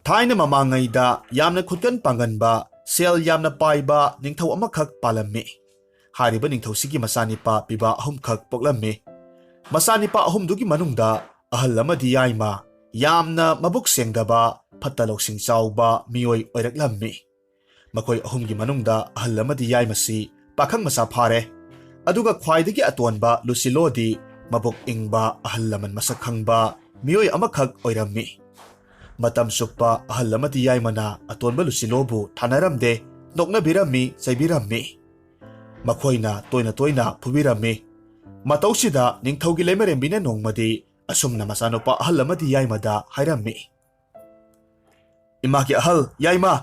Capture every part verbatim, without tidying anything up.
ꯊꯥꯏꯅ ꯃꯃꯥꯡꯉꯩꯗ ꯌꯥꯝꯅ ꯈꯨꯠꯀꯟ ꯄꯥꯡꯒꯟꯕ, ꯁꯦꯜ ꯌꯥꯝꯅ ꯄꯥꯏꯕ ꯅꯤꯡꯊꯧ ꯑꯃꯈꯛ ꯄꯥꯜꯂꯝꯃꯤ꯫ ꯍꯥꯏꯔꯤꯕ ꯅꯤꯡꯊꯧꯁꯤꯒꯤ ꯃꯆꯥꯅꯤꯄꯥ ꯄꯤꯕ ꯑꯍꯨꯝꯈꯛ ꯄꯣꯛꯂꯝꯃꯤ꯫ ꯃꯆꯥꯅꯤꯄꯥ ꯑꯍꯨꯝꯗꯨꯒꯤ ꯃꯅꯨꯡꯗ ꯑꯍꯜ ꯑꯃꯗꯤ ꯌꯥꯏꯃ, ꯌꯥꯝꯅ ꯃꯕꯨꯛ ꯁꯦꯡꯗꯕ, ꯐꯠꯇ ꯂꯧꯁꯤꯡ ꯆꯥꯎꯕ ꯃꯤꯑꯣꯏ ꯑꯣꯏꯔꯛꯂꯝꯃꯤ꯫ ꯃꯈꯣꯏ ꯑꯍꯨꯝꯒꯤ ꯃꯅꯨꯡꯗ ꯑꯍꯜ ꯑꯃꯗꯤ ꯌꯥꯏꯃꯁꯤ ꯄꯥꯈꯪ ꯃꯆꯥ ꯐꯥꯔꯦ꯫ ꯑꯗꯨꯒ ꯈ꯭ꯋꯥꯏꯗꯒꯤ ꯑꯇꯣꯟꯕ ꯂꯨꯁꯤꯂꯣꯗꯤ ꯃꯕꯨꯛ ꯏꯪꯕ, ꯑꯍꯜ ꯂꯃꯟ ꯃꯁꯛ ꯈꯪꯕ ꯃꯤꯑꯣꯏ ꯑꯃꯈꯛ ꯑꯣꯏꯔꯝꯃꯤ꯫ ꯃꯇꯝ ꯆꯨꯞꯄ ꯑꯍꯜ ꯑꯃꯗꯤ ꯌꯥꯏꯃꯅ ꯑꯇꯣꯟꯕ ꯂꯨꯁꯤꯂꯣꯕꯨ ꯊꯥꯅꯔꯝꯗꯦ, ꯅꯣꯛꯅꯕꯤꯔꯝꯃꯤ, ꯆꯩꯕꯤꯔꯝꯃꯤ꯫ ꯃꯈꯣꯏꯅ ꯇꯣꯏꯅ ꯇꯣꯏꯅ ꯐꯨꯕꯤꯔꯝꯃꯤ꯫ ꯃꯇꯧꯁꯤꯗ ꯅꯤꯡꯊꯧꯒꯤ ꯂꯩꯃꯔꯦꯝꯕꯤꯅ ꯅꯣꯡꯃꯗꯤ ꯑꯁꯨꯝꯅ ꯃꯆꯥꯅꯨꯄꯥ ꯑꯍꯜ ꯑꯃꯗꯤ ꯌꯥꯏꯃꯗ ꯍꯥꯏꯔꯝꯃꯤ, "ꯏꯃꯥꯒꯤ ꯑꯍꯜ, ꯌꯥꯏꯃ,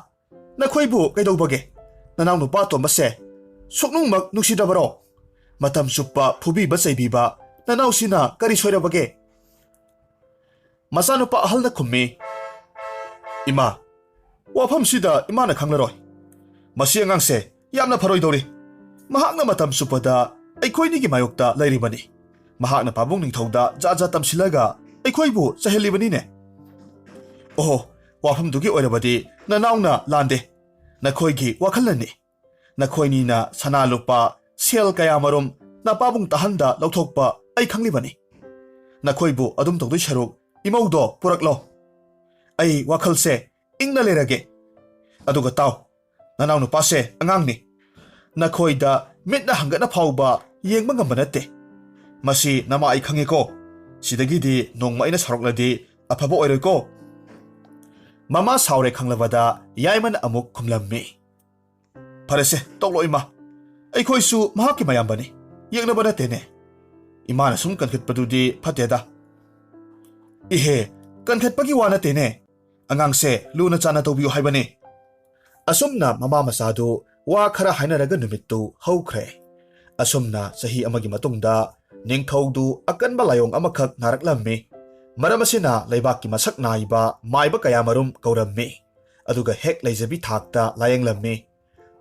ꯅꯈꯣꯏꯕꯨ ꯀꯩꯗꯧꯕꯒꯦ? ꯅꯅꯥꯎ ꯅꯨꯄꯥ ꯑꯇꯣꯝꯕꯁꯦ ꯁꯨꯛꯅꯨꯡꯃꯛ ꯅꯨꯡꯁꯤꯗꯕꯔꯣ? ꯃꯇꯝ ꯆꯨꯞꯄ ꯐꯨꯕꯤꯕ ꯆꯩꯕꯤꯕ ꯅꯅꯥꯎꯁꯤꯅ ꯀꯔꯤ ꯁꯣꯏꯔꯕꯒꯦ?" ꯃꯆꯥꯅꯨꯄꯥ ꯑꯍꯜꯅ ꯈꯨꯝꯃꯤ, "ꯏꯃꯥ, ꯋꯥꯐꯝꯁꯤꯗ ꯏꯃꯥꯅ ꯈꯪꯂꯔꯣꯏ꯫ ꯃꯁꯤ ꯑꯉꯥꯡꯁꯦ ꯌꯥꯝꯅ ꯐꯔꯣꯏꯗꯧꯔꯤ꯫ ꯃꯍꯥꯛꯅ ꯃꯇꯝ ꯆꯨꯞꯄꯗ ꯑꯩꯈꯣꯏꯅꯤꯒꯤ ꯃꯥꯌꯣꯛꯇ ꯂꯩꯔꯤꯕꯅꯤ꯫ ꯃꯍꯥꯛꯅ ꯄꯥꯕꯨꯡ ꯅꯤꯡꯊꯧꯗ ꯖꯥꯠ ꯖꯥꯠ ꯇꯝꯁꯤꯜꯂꯒ ꯑꯩꯈꯣꯏꯕꯨ ꯆꯩꯍꯜꯂꯤꯕꯅꯤꯅꯦ꯫ ꯑꯣꯍꯣ, ꯋꯥꯐꯝꯗꯨꯒꯤ ꯑꯣꯏꯔꯕꯗꯤ ꯅꯅꯥꯎꯅ ꯂꯥꯟꯗꯦ꯫ ꯅꯈꯣꯏꯒꯤ ꯋꯥꯈꯜꯅꯅꯤ꯫ ꯅꯈꯣꯏꯅꯤꯅ ꯁꯅꯥ ꯂꯨꯄꯥ, ꯁꯦꯜ ꯀꯌꯥꯃꯔꯨꯝ ꯅꯄꯥꯕꯨꯡ ꯇꯥꯍꯟꯗ ꯂꯧꯊꯣꯛꯄ ꯑꯩ ꯈꯪꯂꯤꯕꯅꯤ꯫ ꯅꯈꯣꯏꯕꯨ ꯑꯗꯨꯝ ꯇꯧꯗꯣꯏ ꯁꯔꯨꯛ ꯏꯃꯧꯗꯣ ꯄꯨꯔꯛꯂꯣ꯫ ꯑꯩ ꯋꯥꯈꯜꯁꯦ ꯏꯪꯅ ꯂꯩꯔꯒꯦ꯫ ꯑꯗꯨꯒ ꯇꯥꯎ, ꯅꯅꯥꯎ ꯅꯨꯄꯥꯁꯦ ꯑꯉꯥꯡꯅꯤ꯫ ꯅꯈꯣꯏꯗ ꯃꯤꯠꯅ ꯍꯪꯒꯠꯅ ꯐꯥꯎꯕ ꯌꯦꯡꯕ ꯉꯝꯕ ꯅꯠꯇꯦ꯫ ꯃꯁꯤ ꯅꯃꯥ ꯑꯩ ꯈꯪꯉꯦꯀꯣ꯫ ꯁꯤꯗꯒꯤꯗꯤ ꯅꯣꯡꯃ ꯑꯩꯅ ꯁꯥꯎꯔꯛꯂꯗꯤ ꯑꯐꯕ ꯑꯣꯏꯔꯣꯏꯀꯣ꯫" ꯃꯃꯥ ꯁꯥꯎꯔꯦ ꯈꯪꯂꯕꯗ ꯌꯥꯏꯃꯅ ꯑꯃꯨꯛ ꯈꯨꯝꯂꯝꯃꯤ, "ꯐꯔꯦꯁꯦ, ꯇꯣꯛꯂꯣ ꯏꯃꯥ꯫ ꯑꯩꯈꯣꯏꯁꯨ ꯃꯍꯥꯛꯀꯤ ꯃꯌꯥꯝꯕꯅꯤ꯫ ꯌꯦꯛꯅꯕ ꯅꯠꯇꯦꯅꯦ꯫ ꯏꯃꯥꯅ ꯁꯨꯝ ꯀꯟꯈꯠꯄꯗꯨꯗꯤ ꯐꯠꯇꯦꯗ꯫" "ꯏꯍꯦ, ꯀꯟꯈꯠꯄꯒꯤ ꯋꯥ ꯅꯠꯇꯦꯅꯦ꯫ ꯑꯉꯥꯡꯁꯦ ꯂꯨꯅ ꯆꯥꯟꯅ ꯇꯧꯕꯤꯌꯨ ꯍꯥꯏꯕꯅꯤ꯫" ꯑꯁꯨꯝꯅ ꯃꯃꯥ ꯃꯆꯥꯗꯨ ꯋꯥ ꯈꯔ ꯍꯥꯏꯅꯔꯒ ꯅꯨꯃꯤꯠꯇꯨ ꯍꯧꯈ꯭ꯔꯦ꯫ ꯑꯁꯨꯝꯅ ꯆꯍꯤ ꯑꯃꯒꯤ ꯃꯇꯨꯡꯗ ꯅꯤꯡꯊꯧꯗꯨ ꯑꯀꯟꯕ ꯂꯥꯏꯑꯣꯡ ꯑꯃꯈꯛ ꯅꯥꯔꯛꯂꯝꯃꯤ꯫ ꯃꯔꯝ ꯑꯁꯤꯅ ꯂꯩꯕꯥꯛꯀꯤ ꯃꯁꯛ ꯅꯥꯏꯕ ꯃꯥꯏꯕ ꯀꯌꯥꯃꯔꯨꯝ ꯀꯧꯔꯝꯃꯤ꯫ ꯑꯗꯨꯒ ꯍꯦꯛ ꯂꯩꯖꯕꯤ ꯊꯥꯛꯇ ꯂꯥꯌꯦꯡꯂꯝꯃꯤ꯫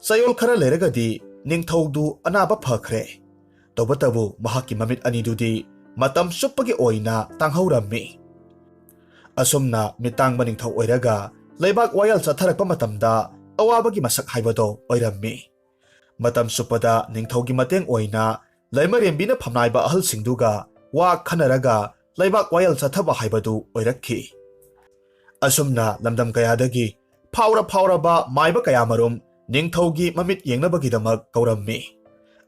ꯆꯌꯣꯜ ꯈꯔ ꯂꯩꯔꯒꯗꯤ ꯅꯤꯡꯊꯧꯗꯨ ꯑꯅꯥꯕ ꯐꯈ꯭ꯔꯦ꯫ ꯇꯧꯕꯇꯕꯨ ꯃꯍꯥꯛꯀꯤ ꯃꯃꯤꯠ ꯑꯅꯤꯗꯨꯗꯤ ꯃꯇꯝ ꯆꯨꯞꯄꯒꯤ ꯑꯣꯏꯅ ꯇꯥꯡꯍꯧꯔꯝꯃꯤ꯫ ꯑꯁꯨꯝꯅ ꯃꯤꯇꯥꯡꯕ ꯅꯤꯡꯊꯧ ꯑꯣꯏꯔꯒ ꯂꯩꯕꯥꯛ ꯋꯥꯌꯦꯜ ꯆꯠꯊꯔꯛꯄ ꯃꯇꯝꯗ ꯑꯋꯥꯕꯒꯤ ꯃꯁꯛ ꯍꯥꯏꯕꯗꯣ ꯑꯣꯏꯔꯝꯃꯤ꯫ ꯃꯇꯝ ꯆꯨꯞꯄꯗ ꯅꯤꯡꯊꯧꯒꯤ ꯃꯇꯦꯡ ꯑꯣꯏꯅ ꯂꯩꯃꯔꯦꯝꯕꯤꯅ ꯐꯝꯅꯥꯏꯕ ꯑꯍꯜꯁꯤꯡꯗꯨꯒ ꯋꯥ ꯈꯟꯅꯔꯒ ꯂꯩꯕꯥꯛ ꯋꯥꯌꯦꯜ ꯆꯠꯊꯕ ꯍꯥꯏꯕꯗꯨ ꯑꯣꯏꯔꯛꯈꯤ꯫ ꯑꯁꯨꯝꯅ ꯂꯝꯗꯝ ꯀꯌꯥꯗꯒꯤ ꯐꯥꯎꯔ ꯐꯥꯎꯔꯕ ꯃꯥꯏꯕ ꯀꯌꯥꯃꯔꯨꯝ ꯅꯤꯡꯊꯧꯒꯤ ꯃꯃꯤꯠ ꯌꯦꯡꯅꯕꯒꯤꯗꯃꯛ ꯀꯧꯔꯝꯃꯤ꯫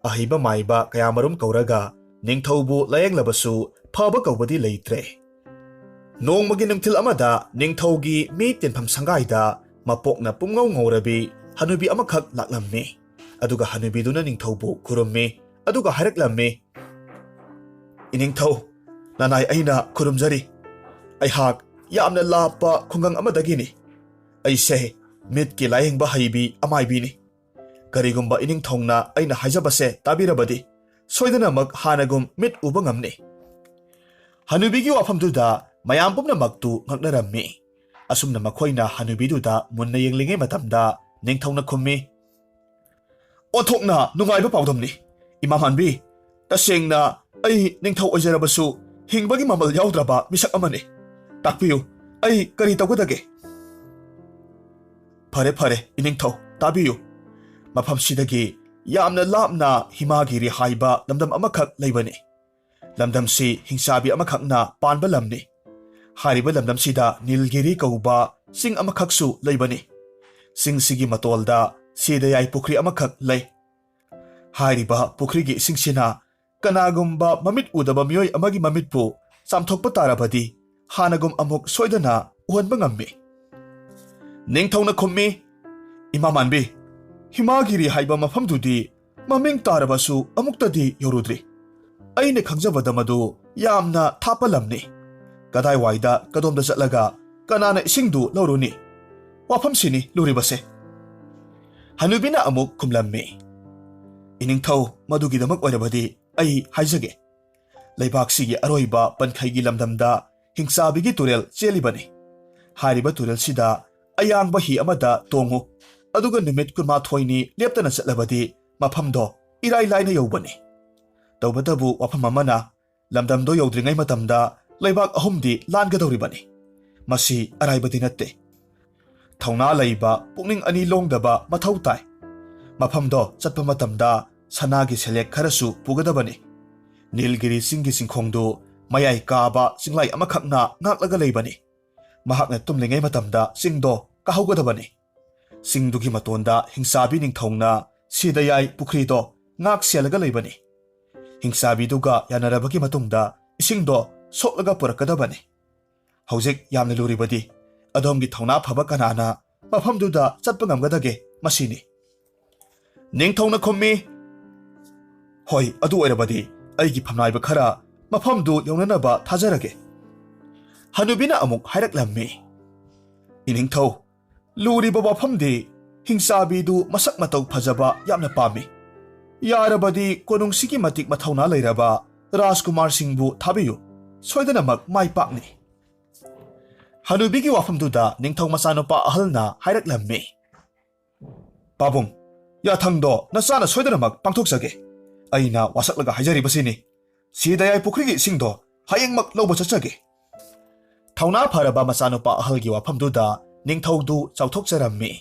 ꯑꯍꯩꯕ ꯃꯥꯏꯕ ꯀꯌꯥꯃꯔꯨꯝ ꯀꯧꯔꯒ ꯅꯤꯡꯊꯧꯕꯨ ꯂꯥꯌꯦꯡꯂꯕꯁꯨ ꯐꯕ ꯀꯧꯕꯗꯤ ꯂꯩꯇ꯭ꯔꯦ꯫ ꯅꯣꯡꯃꯒꯤ ꯅꯨꯡꯊꯤꯜ ꯑꯃꯗ ꯅꯤꯡꯊꯧꯒꯤ ꯃꯤ ꯇꯤꯟꯐꯝ ꯁꯪꯒꯥꯏꯗ ꯃꯄꯣꯛꯅ ꯄꯨꯝꯉꯧ ꯉꯧꯔꯕꯤ ꯍꯅꯨꯕꯤ ꯑꯃꯈꯛ ꯂꯥꯛꯂꯝꯃꯤ꯫ ꯑꯗꯨꯒ ꯍꯅꯨꯕꯤꯗꯨꯅ ꯅꯤꯡꯊꯧꯕꯨ ꯈꯨꯔꯨꯝꯃꯤ꯫ ꯑꯗꯨꯒ ꯍꯥꯏꯔꯛꯂꯝꯃꯤ, "ꯏꯅꯤꯡꯊꯧ, ꯅꯅꯥꯏ ꯑꯩꯅ ꯈꯨꯔꯨꯝꯖꯔꯤ꯫ ꯑꯩꯍꯥꯛ ꯌꯥꯝꯅ ꯂꯥꯞꯄ ꯈꯨꯡꯒꯪ ꯑꯃꯗꯒꯤꯅꯤ꯫ ꯑꯩꯁꯦ ꯃꯤꯠꯀꯤ ꯂꯥꯌꯦꯡꯕ ꯍꯩꯕꯤ ꯑꯃꯥꯏꯕꯤꯅꯤ꯫ ꯀꯔꯤꯒꯨꯝꯕ ꯏꯅꯤꯡꯊꯧꯅ ꯑꯩꯅ ꯍꯥꯏꯖꯕꯁꯦ ꯇꯥꯕꯤꯔꯕꯗꯤ ꯁꯣꯏꯗꯅꯃꯛ ꯍꯥꯟꯅꯒꯨꯝ ꯃꯤꯠ ꯎꯕ ꯉꯝꯅꯤ꯫" ꯍꯅꯨꯕꯤꯒꯤ ꯋꯥꯐꯝꯗꯨꯗ ꯃꯌꯥꯝ ꯄꯨꯝꯅꯃꯛꯇꯨ ꯉꯛꯅꯔꯝꯃꯤ꯫ ꯑꯁꯨꯝꯅ ꯃꯈꯣꯏꯅ ꯍꯅꯨꯕꯤꯗꯨꯗ ꯃꯨꯟꯅ ꯌꯦꯡꯂꯤꯉꯩ ꯃꯇꯝꯗ ꯅꯤꯡꯊꯧꯅ ꯈꯨꯝꯃꯤ, "ꯑꯣꯟꯊꯣꯛꯅ ꯅꯨꯡꯉꯥꯏꯕ ꯄꯥꯎꯗꯝꯅꯤ, ꯏꯃꯥ ꯃꯥꯟꯕꯤ꯫ ꯇꯁꯦꯡꯅ ꯑꯩ ꯅꯤꯡꯊꯧ ꯑꯣꯏꯖꯔꯕꯁꯨ ꯍꯤꯡꯕꯒꯤ ꯃꯃꯜ ꯌꯥꯎꯗ꯭ꯔꯕ ꯃꯤꯁꯛ ꯑꯃꯅꯤ꯫ ꯇꯥꯛꯄꯤꯌꯨ, ꯑꯩ ꯀꯔꯤ ꯇꯧꯒꯗꯒꯦ?" "ꯐꯔꯦ, ꯐꯔꯦ, ꯏꯅꯤꯡꯊꯧ, ꯇꯥꯕꯤꯌꯨ꯫ ꯃꯐꯝꯁꯤꯗꯒꯤ ꯌꯥꯝꯅ ꯂꯥꯞꯅ ꯍꯤꯃꯥꯒꯤꯔꯤ ꯍꯥꯏꯕ ꯂꯝꯗꯝ ꯑꯃꯈꯛ ꯂꯩꯕꯅꯤ꯫ ꯂꯝꯗꯝꯁꯤ ꯍꯤꯡꯆꯥꯕꯤ ꯑꯃꯈꯛꯅ ꯄꯥꯟꯕ ꯂꯝꯅꯤ꯫ ꯍꯥꯏꯔꯤꯕ ꯂꯝꯗꯝꯁꯤꯗ ꯅꯤꯜꯒꯤꯔꯤ ꯀꯧꯕ ꯆꯤꯡ ꯑꯃꯈꯛꯁꯨ ꯂꯩꯕꯅꯤ꯫ ꯆꯤꯡꯁꯤꯒꯤ ꯃꯇꯣꯜꯗ ꯁꯤꯗꯌꯥꯏ ꯄꯨꯈ꯭ꯔꯤ ꯑꯃꯈꯛ ꯂꯩ꯫ ꯍꯥꯏꯔꯤꯕ ꯄꯨꯈ꯭ꯔꯤꯒꯤ ꯏꯁꯤꯡꯁꯤꯅ ꯀꯅꯥꯒꯨꯝꯕ ꯃꯃꯤꯠ ꯎꯗꯕ ꯃꯤꯑꯣꯏ ꯑꯃꯒꯤ ꯃꯃꯤꯠꯄꯨ ꯆꯥꯝꯊꯣꯛꯄ ꯇꯥꯔꯕꯗꯤ ꯍꯥꯟꯅꯒꯨꯝ ꯑꯃꯨꯛ ꯁꯣꯏꯗꯅ ꯎꯍꯟꯕ ꯉꯝꯃꯤ꯫" ꯅꯤꯡꯊꯧꯅ ꯈꯨꯝꯃꯤ, "ꯏꯃꯥ ꯃꯥꯟꯕꯤ, ꯍꯤꯃꯥꯒꯤꯔꯤ ꯍꯥꯏꯕ ꯃꯐꯝꯗꯨꯗꯤ ꯃꯃꯤꯡ ꯇꯥꯔꯕꯁꯨ ꯑꯃꯨꯛꯇꯗꯤ ꯌꯧꯔꯨꯗ꯭ꯔꯤ꯫ ꯑꯩꯅ ꯈꯪꯖꯕꯗ ꯃꯗꯨ ꯌꯥꯝꯅ ꯊꯥꯞꯄ ꯂꯝꯅꯤ꯫ ꯀꯗꯥꯏꯋꯥꯏꯗ ꯀꯗꯣꯝꯗ ꯆꯠꯂꯒ ꯀꯅꯥꯅ ꯏꯁꯤꯡꯗꯨ ꯂꯧꯔꯨꯅꯤ? ꯋꯥꯐꯝꯁꯤꯅꯤ ꯂꯨꯔꯤꯕꯁꯦ꯫" ꯍꯅꯨꯕꯤꯅ ꯑꯃꯨꯛ ꯈꯨꯝꯂꯝꯃꯤ, "ꯏꯅꯤꯡꯊꯧ, ꯃꯗꯨꯒꯤꯗꯃꯛ ꯑꯣꯏꯔꯕꯗꯤ ꯑꯩ ꯍꯥꯏꯖꯒꯦ꯫ ꯂꯩꯕꯥꯛꯁꯤꯒꯤ ꯑꯔꯣꯏꯕ ꯄꯟꯈꯩꯒꯤ ꯂꯝꯗꯝꯗ ꯍꯤꯡꯆꯥꯕꯤꯒꯤ ꯇꯨꯔꯦꯜ ꯆꯦꯜꯂꯤꯕꯅꯤ꯫ ꯍꯥꯏꯔꯤꯕ ꯇꯨꯔꯦꯜꯁꯤꯗ ꯑꯌꯥꯡꯕ ꯍꯤ ꯑꯃꯗ ꯇꯣꯡꯉꯨ, ꯑꯗꯨꯒ ꯅꯨꯃꯤꯠ ꯀꯨꯟꯃꯥꯊꯣꯏꯅꯤ ꯂꯦꯞꯇꯅ ꯆꯠꯂꯕꯗꯤ ꯃꯐꯝꯗꯣ ꯏꯔꯥꯏ ꯂꯥꯏꯅ ꯌꯧꯕꯅꯤ꯫ ꯇꯧꯕꯇꯕꯨ ꯋꯥꯐꯝ ꯑꯃꯅ, ꯂꯝꯗꯝꯗꯣ ꯌꯧꯗ꯭ꯔꯤꯉꯩ ꯃꯇꯝꯗ ꯂꯩꯕꯥꯛ ꯑꯍꯨꯝꯗꯤ ꯂꯥꯟꯒꯗꯧꯔꯤꯕꯅꯤ꯫ ꯃꯁꯤ ꯑꯔꯥꯏꯕꯗꯤ ꯅꯠꯇꯦ꯫ ꯊꯧꯅꯥ ꯂꯩꯕ, ꯄꯨꯛꯅꯤꯡ ꯑꯅꯤ ꯂꯣꯡꯗꯕ ꯃꯊꯧ ꯇꯥꯏ꯫ ꯃꯐꯝꯗꯣ ꯆꯠꯄ ꯃꯇꯝꯗ ꯁꯅꯥꯒꯤ ꯁꯦꯂꯦꯛ ꯈꯔꯁꯨ ꯄꯨꯒꯗꯕꯅꯤ꯫ ꯅꯤꯜꯒꯤꯔꯤ ꯆꯤꯡꯒꯤ ꯆꯤꯡꯈꯣꯡꯗꯨ ꯃꯌꯥꯏ ꯀꯥꯕ ꯆꯤꯡꯂꯥꯏ ꯑꯃꯈꯛꯅ ꯉꯥꯛꯂꯒ ꯂꯩꯕꯅꯤ꯫ ꯃꯍꯥꯛꯅ ꯇꯨꯝꯂꯤꯉꯩ ꯃꯇꯝꯗ ꯆꯤꯡꯗꯣ ꯀꯥꯍꯧꯒꯗꯕꯅꯤ꯫ ꯆꯤꯡꯗꯨꯒꯤ ꯃꯇꯣꯟꯗ ꯍꯤꯡꯆꯥꯕꯤ ꯅꯤꯡꯊꯧꯅ ꯁꯤꯗꯌꯥꯏ ꯄꯨꯈ꯭ꯔꯤꯗꯣ ꯉꯥꯛ ꯁꯦꯜꯂꯒ ꯂꯩꯕꯅꯤ꯫ ꯍꯤꯡꯆꯥꯕꯤꯗꯨꯒ ꯌꯥꯅꯔꯕꯒꯤ ꯃꯇꯨꯡꯗ ꯏꯁꯤꯡꯗꯣ ꯁꯣꯛꯂꯒ ꯄꯨꯔꯛꯀꯗꯕꯅꯤ꯫ ꯍꯧꯖꯤꯛ ꯌꯥꯝꯅ ꯂꯨꯔꯤꯕꯗꯤ ꯑꯗꯣꯝꯒꯤ ꯊꯧꯅꯥ ꯐꯕ ꯀꯅꯥꯅ ꯃꯐꯝꯗꯨꯗ ꯆꯠꯄ ꯉꯝꯒꯗꯒꯦ, ꯃꯁꯤꯅꯤ꯫ ꯅꯤꯡꯊꯧꯅ ꯈꯨꯝꯃꯤ, "ꯍꯣꯏ, ꯑꯗꯨ ꯑꯣꯏꯔꯕꯗꯤ ꯑꯩꯒꯤ ꯐꯝꯅꯥꯏꯕ ꯈꯔ ꯃꯐꯝꯗꯨ ꯌꯧꯅꯅꯕ ꯊꯥꯖꯔꯒꯦ꯫" ꯍꯅꯨꯕꯤꯅ ꯑꯃꯨꯛ ꯍꯥꯏꯔꯛꯂꯝꯃꯤ, "ꯏꯅꯤꯡꯊꯧ, ꯂꯨꯔꯤꯕ ꯋꯥꯐꯝꯗꯤ ꯍꯤꯡꯆꯥꯕꯤꯗꯨ ꯃꯁꯛ ꯃꯇꯧ ꯐꯖꯕ ꯌꯥꯝꯅ ꯄꯥꯝꯃꯤ꯫ ꯌꯥꯔꯕꯗꯤ ꯀꯣꯅꯨꯡꯁꯤꯒꯤ ꯃꯇꯤꯛ ꯃꯊꯧꯅꯥ ꯂꯩꯔꯕ ꯔꯥꯖꯀꯨꯃꯥꯔꯁꯤꯡꯕꯨ ꯊꯥꯕꯤꯌꯨ꯫ ꯁꯣꯏꯗꯅꯃꯛ ꯃꯥꯏ ꯄꯥꯛꯅꯤ꯫" ꯍꯅꯨꯕꯤꯒꯤ ꯋꯥꯐꯝꯗꯨꯗ ꯅꯤꯡꯊꯧ ꯃꯆꯥꯅꯨꯄꯥ ꯑꯍꯜꯅ ꯍꯥꯏꯔꯛꯂꯝꯃꯤ, "ꯄꯥꯕꯨꯡ, ꯌꯥꯊꯪꯗꯣ ꯅꯆꯥꯅ ꯁꯣꯏꯗꯅꯃꯛ ꯄꯥꯡꯊꯣꯛꯆꯒꯦ꯫ ꯑꯩꯅ ꯋꯥꯁꯛꯂꯒ ꯍꯥꯏꯖꯔꯤꯕꯁꯤꯅꯤ꯫ ꯁꯤꯗꯌꯥꯏ ꯄꯨꯈ꯭ꯔꯤꯒꯤ ꯏꯁꯤꯡꯗꯣ ꯍꯌꯦꯡꯃꯛ ꯂꯧꯕ ꯆꯠꯆꯒꯦ꯫" ꯊꯧꯅꯥ ꯐꯔꯕ ꯃꯆꯥꯅꯨꯄꯥ ꯑꯍꯜꯒꯤ ꯋꯥꯐꯝꯗꯨꯗ ꯅꯤꯡꯊꯧꯗꯨ ꯆꯥꯎꯊꯣꯛꯆꯔꯝꯃꯤ꯫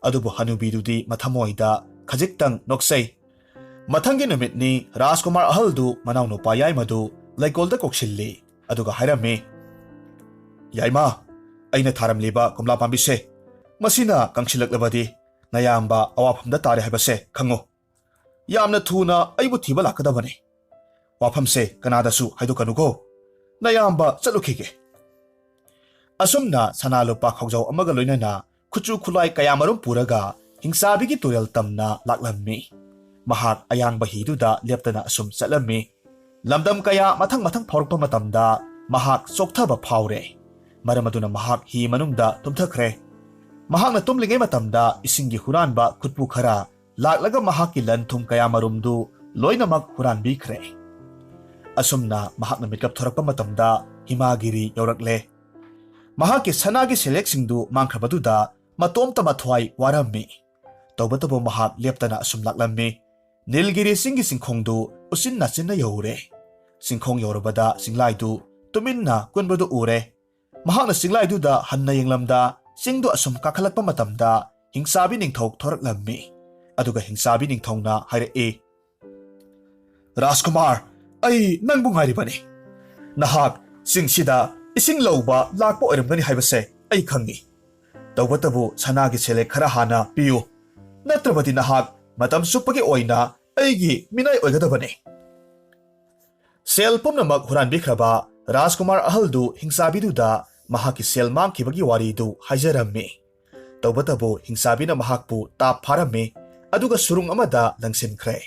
ꯑꯗꯨꯕꯨ ꯍꯅꯨꯕꯤꯗꯨꯗꯤ ꯃꯊꯃꯣꯏꯗ ꯈꯖꯤꯛꯇꯪ ꯅꯣꯛꯆꯩ꯫ ꯃꯊꯪꯒꯤ ꯅꯨꯃꯤꯠꯅꯤ꯫ ꯔꯥꯖꯀꯨꯃꯥꯔ ꯑꯍꯜꯗꯨ ꯃꯅꯥꯎꯅꯨꯄꯥ ꯌꯥꯏꯃꯗꯨ ꯂꯩꯀꯣꯜꯗ ꯀꯧꯁꯤꯜꯂꯤ꯫ ꯑꯗꯨꯒ ꯍꯥꯏꯔꯝꯃꯤ, "ꯌꯥꯏꯃ, ꯑꯩꯅ ꯊꯥꯔꯝꯂꯤꯕ ꯀꯣꯝꯂꯥ ꯄꯥꯝꯕꯤꯁꯦ, ꯃꯁꯤꯅ ꯀꯪꯁꯤꯜꯂꯛꯂꯕꯗꯤ ꯅꯌꯥꯝꯕ ꯑꯋꯥꯐꯝꯗ ꯇꯥꯔꯦ ꯍꯥꯏꯕꯁꯦ ꯈꯪꯉꯨ꯫ ꯌꯥꯝꯅ ꯊꯨꯅ ꯑꯩꯕꯨ ꯊꯤꯕ ꯂꯥꯛꯀꯗꯕꯅꯤ꯫ ꯋꯥꯐꯝꯁꯦ ꯀꯅꯥꯗꯁꯨ ꯍꯥꯏꯗꯣꯛꯀꯅꯨꯀꯣ꯫ ꯅꯌꯥꯝꯕ ꯆꯠꯂꯨꯈꯤꯒꯦ꯫" ꯑꯁꯨꯝꯅ ꯁꯅꯥ ꯂꯨꯄꯥ ꯈꯥꯎꯖꯥꯎ ꯑꯃꯒ ꯂꯣꯏꯅꯅ ꯈꯨꯠꯁꯨ ꯈꯨꯠꯂꯥꯏ ꯀꯌꯥꯃꯔꯨꯝ ꯄꯨꯔꯒ ꯍꯤꯡꯆꯥꯕꯤꯒꯤ ꯇꯨꯔꯦꯜ ꯇꯝꯅ ꯂꯥꯛꯂꯝꯃꯤ꯫ ꯃꯍꯥꯛ ꯑꯌꯥꯡꯕ ꯍꯤꯗꯨꯗ ꯂꯦꯞꯇꯅ ꯑꯁꯨꯝ ꯆꯠꯂꯝꯃꯤ꯫ ꯂꯝꯗꯝ ꯀꯌꯥ ꯃꯊꯪ ꯃꯊꯪ ꯐꯥꯎꯔꯛꯄ ꯃꯇꯝꯗ ꯃꯍꯥꯛ ꯆꯣꯛꯊꯕ ꯐꯥꯎꯔꯦ꯫ ꯃꯔꯝ ꯑꯗꯨꯅ ꯃꯍꯥꯛ ꯍꯤ ꯃꯅꯨꯡꯗ ꯇꯨꯝꯊꯈ꯭ꯔꯦ꯫ ꯃꯍꯥꯛꯅ ꯇꯨꯝꯂꯤꯉꯩ ꯃꯇꯝꯗ ꯏꯁꯤꯡꯒꯤ ꯍꯨꯔꯥꯟꯕ ꯈꯨꯠꯄꯨ ꯈꯔ ꯂꯥꯛꯂꯒ ꯃꯍꯥꯛꯀꯤ ꯂꯟ ꯊꯨꯝ ꯀꯌꯥꯃꯔꯨꯝꯗꯨ ꯂꯣꯏꯅꯃꯛ ꯍꯨꯔꯥꯟꯕꯤꯈ꯭ꯔꯦ꯫ ꯑꯁꯨꯝꯅ ꯃꯍꯥꯛꯅ ꯃꯤꯀꯞ ꯊꯣꯔꯛꯄ ꯃꯇꯝꯗ ꯍꯤꯃꯥꯒꯤꯔꯤ ꯌꯧꯔꯛꯂꯦ꯫ ꯃꯍꯥꯛꯀꯤ ꯁꯅꯥꯒꯤ ꯁꯦꯂꯦꯛꯁꯤꯡꯗꯨ ꯃꯥꯡꯈ꯭ꯔꯕꯗꯨꯗ ꯃꯇꯣꯝꯇ ꯃꯊ꯭ꯋꯥꯏ ꯋꯥꯔꯝꯃꯤ꯫ ꯇꯧꯕꯇꯕꯨ ꯃꯍꯥꯛ ꯂꯦꯞꯇꯅ ꯑꯁꯨꯝ ꯂꯥꯛꯂꯝꯃꯤ꯫ ꯅꯤꯜꯒꯤꯔꯤ ꯆꯤꯡꯒꯤ ꯆꯤꯡꯈꯣꯡꯗꯨ ꯎꯆꯤꯟ ꯅꯥꯆꯤꯟꯅ ꯌꯧꯔꯦ꯫ ꯆꯤꯡꯈꯣꯡ ꯌꯧꯔꯕꯗ ꯆꯤꯡꯂꯥꯏꯗꯨ ꯇꯨꯃꯤꯟꯅ ꯀꯨꯟꯕꯗꯨ ꯎꯔꯦ꯫ ꯃꯍꯥꯛꯅ ꯆꯤꯡꯂꯥꯏꯗꯨꯗ ꯍꯟꯅ ꯌꯦꯡꯂꯝꯗ, ꯆꯤꯡꯗꯨ ꯑꯁꯨꯝ ꯀꯥꯈꯠꯂꯛꯄ ꯃꯇꯝꯗ ꯍꯤꯡꯆꯥꯕꯤ ꯅꯤꯡꯊꯧ ꯊꯣꯔꯛꯂꯝꯃꯤ꯫ ꯑꯗꯨꯒ ꯍꯤꯡꯆꯥꯕꯤ ꯅꯤꯡꯊꯧꯅ ꯍꯥꯏꯔꯛꯏ, "ꯔꯥꯖꯀꯨꯃꯥꯔ, ꯑꯩ ꯅꯪꯕꯨ ꯉꯥꯏꯔꯤꯕꯅꯤ꯫ ꯅꯍꯥꯛ ꯆꯤꯡꯁꯤꯗ ꯏꯁꯤꯡ ꯂꯧꯕ ꯂꯥꯛꯄ ꯑꯣꯏꯔꯝꯒꯅꯤ ꯍꯥꯏꯕꯁꯦ ꯑꯩ ꯈꯪꯏ꯫ ꯇꯧꯕꯇꯕꯨ ꯁꯅꯥꯒꯤ ꯁꯦꯜꯂꯦꯛ ꯈꯔ ꯍꯥꯟꯅ ꯄꯤꯌꯨ, ꯅꯠꯇ꯭ꯔꯕꯗꯤ ꯅꯍꯥꯛ ꯃꯇꯝ ꯆꯨꯞꯄꯒꯤ ꯑꯣꯏꯅ ꯑꯩꯒꯤ ꯃꯤꯅꯥꯏ ꯑꯣꯏꯒꯗꯕꯅꯤ꯫" ꯁꯦꯜ ꯄꯨꯝꯅꯃꯛ ꯍꯨꯔꯥꯟꯕꯤꯈ꯭ꯔꯕ ꯔꯥꯖꯀꯨꯃꯥꯔ ꯑꯍꯜꯗꯨ ꯍꯤꯡꯆꯥꯕꯤꯗꯨꯗ ꯃꯍꯥꯛꯀꯤ ꯁꯦꯜ ꯃꯥꯡꯈꯤꯕꯒꯤ ꯋꯥꯔꯤꯗꯨ ꯍꯥꯏꯖꯔꯝꯃꯤ꯫ ꯇꯧꯕꯇꯕꯨ ꯍꯤꯡꯆꯥꯕꯤꯅ ꯃꯍꯥꯛꯄꯨ ꯇꯥꯞ ꯐꯥꯔꯝꯃꯤ, ꯑꯗꯨꯒ ꯁꯨꯔꯨꯡ ꯑꯃꯗ ꯂꯪꯁꯤꯟꯈ꯭ꯔꯦ꯫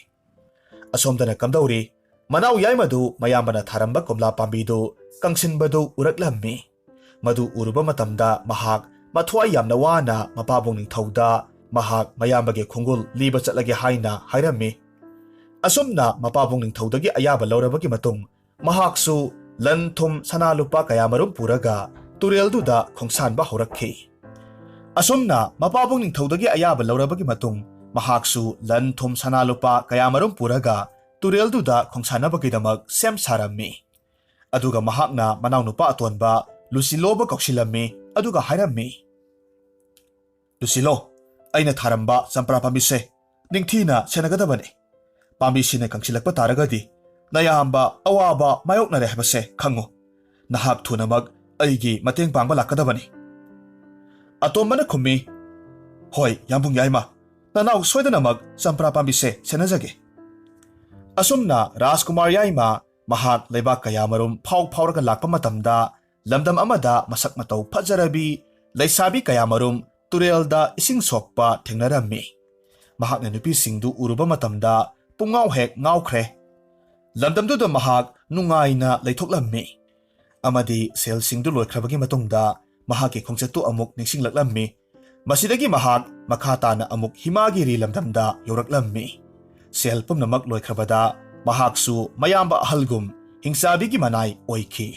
ꯑꯁꯣꯝꯗꯅ ꯀꯝꯗꯧꯔꯤ? ꯃꯅꯥꯎ ꯌꯥꯏꯃꯗꯨ ꯃꯌꯥꯝꯕꯅ ꯊꯥꯔꯝꯕ ꯀꯣꯝꯂꯥ ꯄꯥꯝꯕꯤꯗꯨ ꯀꯪꯁꯤꯟꯕꯗꯨ ꯎꯔꯛꯂꯝꯃꯤ꯫ ꯃꯗꯨ ꯎꯔꯨꯕ ꯃꯇꯝꯗ ꯃꯍꯥꯛ ꯃꯊ꯭ꯋꯥꯏ ꯌꯥꯝꯅ ꯋꯥꯅ ꯃꯄꯥꯕꯨꯡ ꯅꯤꯡꯊꯧꯗ ꯃꯍꯥꯛ ꯃꯌꯥꯝꯕꯒꯤ ꯈꯣꯡꯒꯨꯜ ꯂꯤꯕ ꯆꯠꯂꯒꯦ ꯍꯥꯏꯅ ꯍꯥꯏꯔꯝꯃꯤ꯫ ꯑꯁꯨꯝꯅ ꯃꯄꯥꯕꯨꯡ ꯅꯤꯡꯊꯧꯗꯒꯤ ꯑꯌꯥꯕ ꯂꯧꯔꯕꯒꯤ ꯃꯇꯨꯡ, ꯃꯍꯥꯛꯁꯨ ꯂꯟ ꯊꯨꯝ ꯁꯅꯥ ꯂꯨꯄꯥ ꯀꯌꯥꯃꯔꯨꯝ ꯄꯨꯔꯒ ꯇꯨꯔꯦꯜꯗꯨꯗ ꯈꯣꯡꯁꯥꯟꯕ ꯍꯧꯔꯛꯈꯤ꯫ ꯑꯁꯨꯝꯅ ꯃꯄꯥꯕꯨꯡ ꯅꯤꯡꯊꯧꯗꯒꯤ ꯑꯌꯥꯕ ꯂꯧꯔꯕꯒꯤ ꯃꯇꯨꯡ, ꯃꯍꯥꯛꯁꯨ ꯂꯟ ꯊꯨꯝ ꯁꯅꯥ ꯂꯨꯄꯥ ꯀꯌꯥꯃꯔꯨꯝ ꯄꯨꯔꯒ ꯇꯨꯔꯦꯜꯗꯨꯗ ꯈꯣꯡꯁꯥꯟꯅꯕꯒꯤꯗꯃꯛ ꯁꯦꯝ ꯁꯥꯔꯝꯃꯤ꯫ ꯑꯗꯨꯒ ꯃꯍꯥꯛꯅ ꯃꯅꯥꯎꯅꯨꯄꯥ ꯑꯇꯣꯟꯕ ꯂꯨꯁꯤꯂꯣꯕꯨ ꯀꯧꯁꯤꯜꯂꯝꯃꯤ, ꯑꯗꯨꯒ ꯍꯥꯏꯔꯝꯃꯤ, "ꯂꯨꯁꯤꯂꯣ, ꯑꯩꯅ ꯊꯥꯔꯝꯕ ꯆꯝꯄ꯭ꯔꯥ ꯄꯥꯝꯕꯤꯁꯦ ꯅꯤꯡꯊꯤꯅ ꯁꯦꯟꯅꯒꯗꯕꯅꯤ꯫ ꯄꯥꯝꯕꯤꯁꯤꯅ ꯀꯪꯁꯤꯜꯂꯛꯄ ꯇꯥꯔꯒꯗꯤ ꯅꯌꯥꯝꯕ ꯑꯋꯥꯕ ꯃꯥꯌꯣꯛꯅꯔꯦ ꯍꯥꯏꯕꯁꯦ ꯈꯪꯉꯨ꯫ ꯅꯍꯥꯛ ꯊꯨꯅꯃꯛ ꯑꯩꯒꯤ ꯃꯇꯦꯡ ꯄꯥꯡꯕ ꯂꯥꯛꯀꯗꯕꯅꯤ꯫" ꯑꯇꯣꯝꯕꯅ ꯈꯨꯝꯃꯤ, "ꯍꯣꯏ, ꯌꯥꯝꯕꯨꯡ ꯌꯥꯏꯃ, ꯅꯅꯥꯎ ꯁꯣꯏꯗꯅꯃꯛ ꯆꯝꯄ꯭ꯔꯥ ꯄꯥꯝꯕꯤꯁꯦ ꯁꯦꯟꯅꯖꯒꯦ꯫" ꯑꯁꯨꯝꯅ ꯔꯥꯖꯀꯨꯃꯥꯔ ꯌꯥꯏꯃ ꯃꯍꯥꯛ ꯂꯩꯕꯥꯛ ꯀꯌꯥꯃꯔꯨꯝ ꯐꯥꯎ ꯐꯥꯎꯔꯒ ꯂꯥꯛꯄ ꯃꯇꯝꯗ, ꯂꯝꯗꯝ ꯑꯃꯗ ꯃꯁꯛ ꯃꯇꯧ ꯐꯖꯔꯕꯤ ꯂꯩꯁꯥꯕꯤ ꯀꯌꯥꯃꯔꯨꯝ ꯇꯨꯔꯦꯜꯗ ꯏꯁꯤꯡ ꯁꯣꯛꯄ ꯊꯦꯡꯅꯔꯝꯃꯤ꯫ ꯃꯍꯥꯛꯅ ꯅꯨꯄꯤꯁꯤꯡꯗꯨ ꯎꯔꯨꯕ ꯃꯇꯝꯗ ꯄꯨꯡꯉꯥꯎ ꯍꯦꯛ ꯉꯥꯎꯈ꯭ꯔꯦ꯫ ꯂꯝꯗꯝꯗꯨꯗ ꯃꯍꯥꯛ ꯅꯨꯡꯉꯥꯏꯅ ꯂꯩꯊꯣꯛꯂꯝꯃꯤ꯫ ꯑꯃꯗꯤ ꯁꯦꯜꯁꯤꯡꯗꯨ ꯂꯣꯏꯈ꯭ꯔꯕꯒꯤ ꯃꯇꯨꯡꯗ ꯃꯍꯥꯛꯀꯤ ꯈꯣꯡꯆꯠꯇꯨ ꯑꯃꯨꯛ ꯅꯤꯡꯁꯤꯡꯂꯛꯂꯝꯃꯤ꯫ ꯃꯁꯤꯗꯒꯤ ꯃꯍꯥꯛ ꯃꯈꯥ ꯇꯥꯅ ꯑꯃꯨꯛ ꯍꯤꯃꯥꯒꯤꯔꯤ ꯂꯝꯗꯝꯗ ꯌꯧꯔꯛꯂꯝꯃꯤ꯫ ꯁꯦꯜ ꯄꯨꯝꯅꯃꯛ ꯂꯣꯏꯈ꯭ꯔꯕꯗ ꯃꯍꯥꯛꯁꯨ ꯃꯌꯥꯝꯕ ꯑꯍꯜꯒꯨꯝ ꯍꯤꯡꯆꯥꯕꯤꯒꯤ ꯃꯅꯥꯏ ꯑꯣꯏꯈꯤ꯫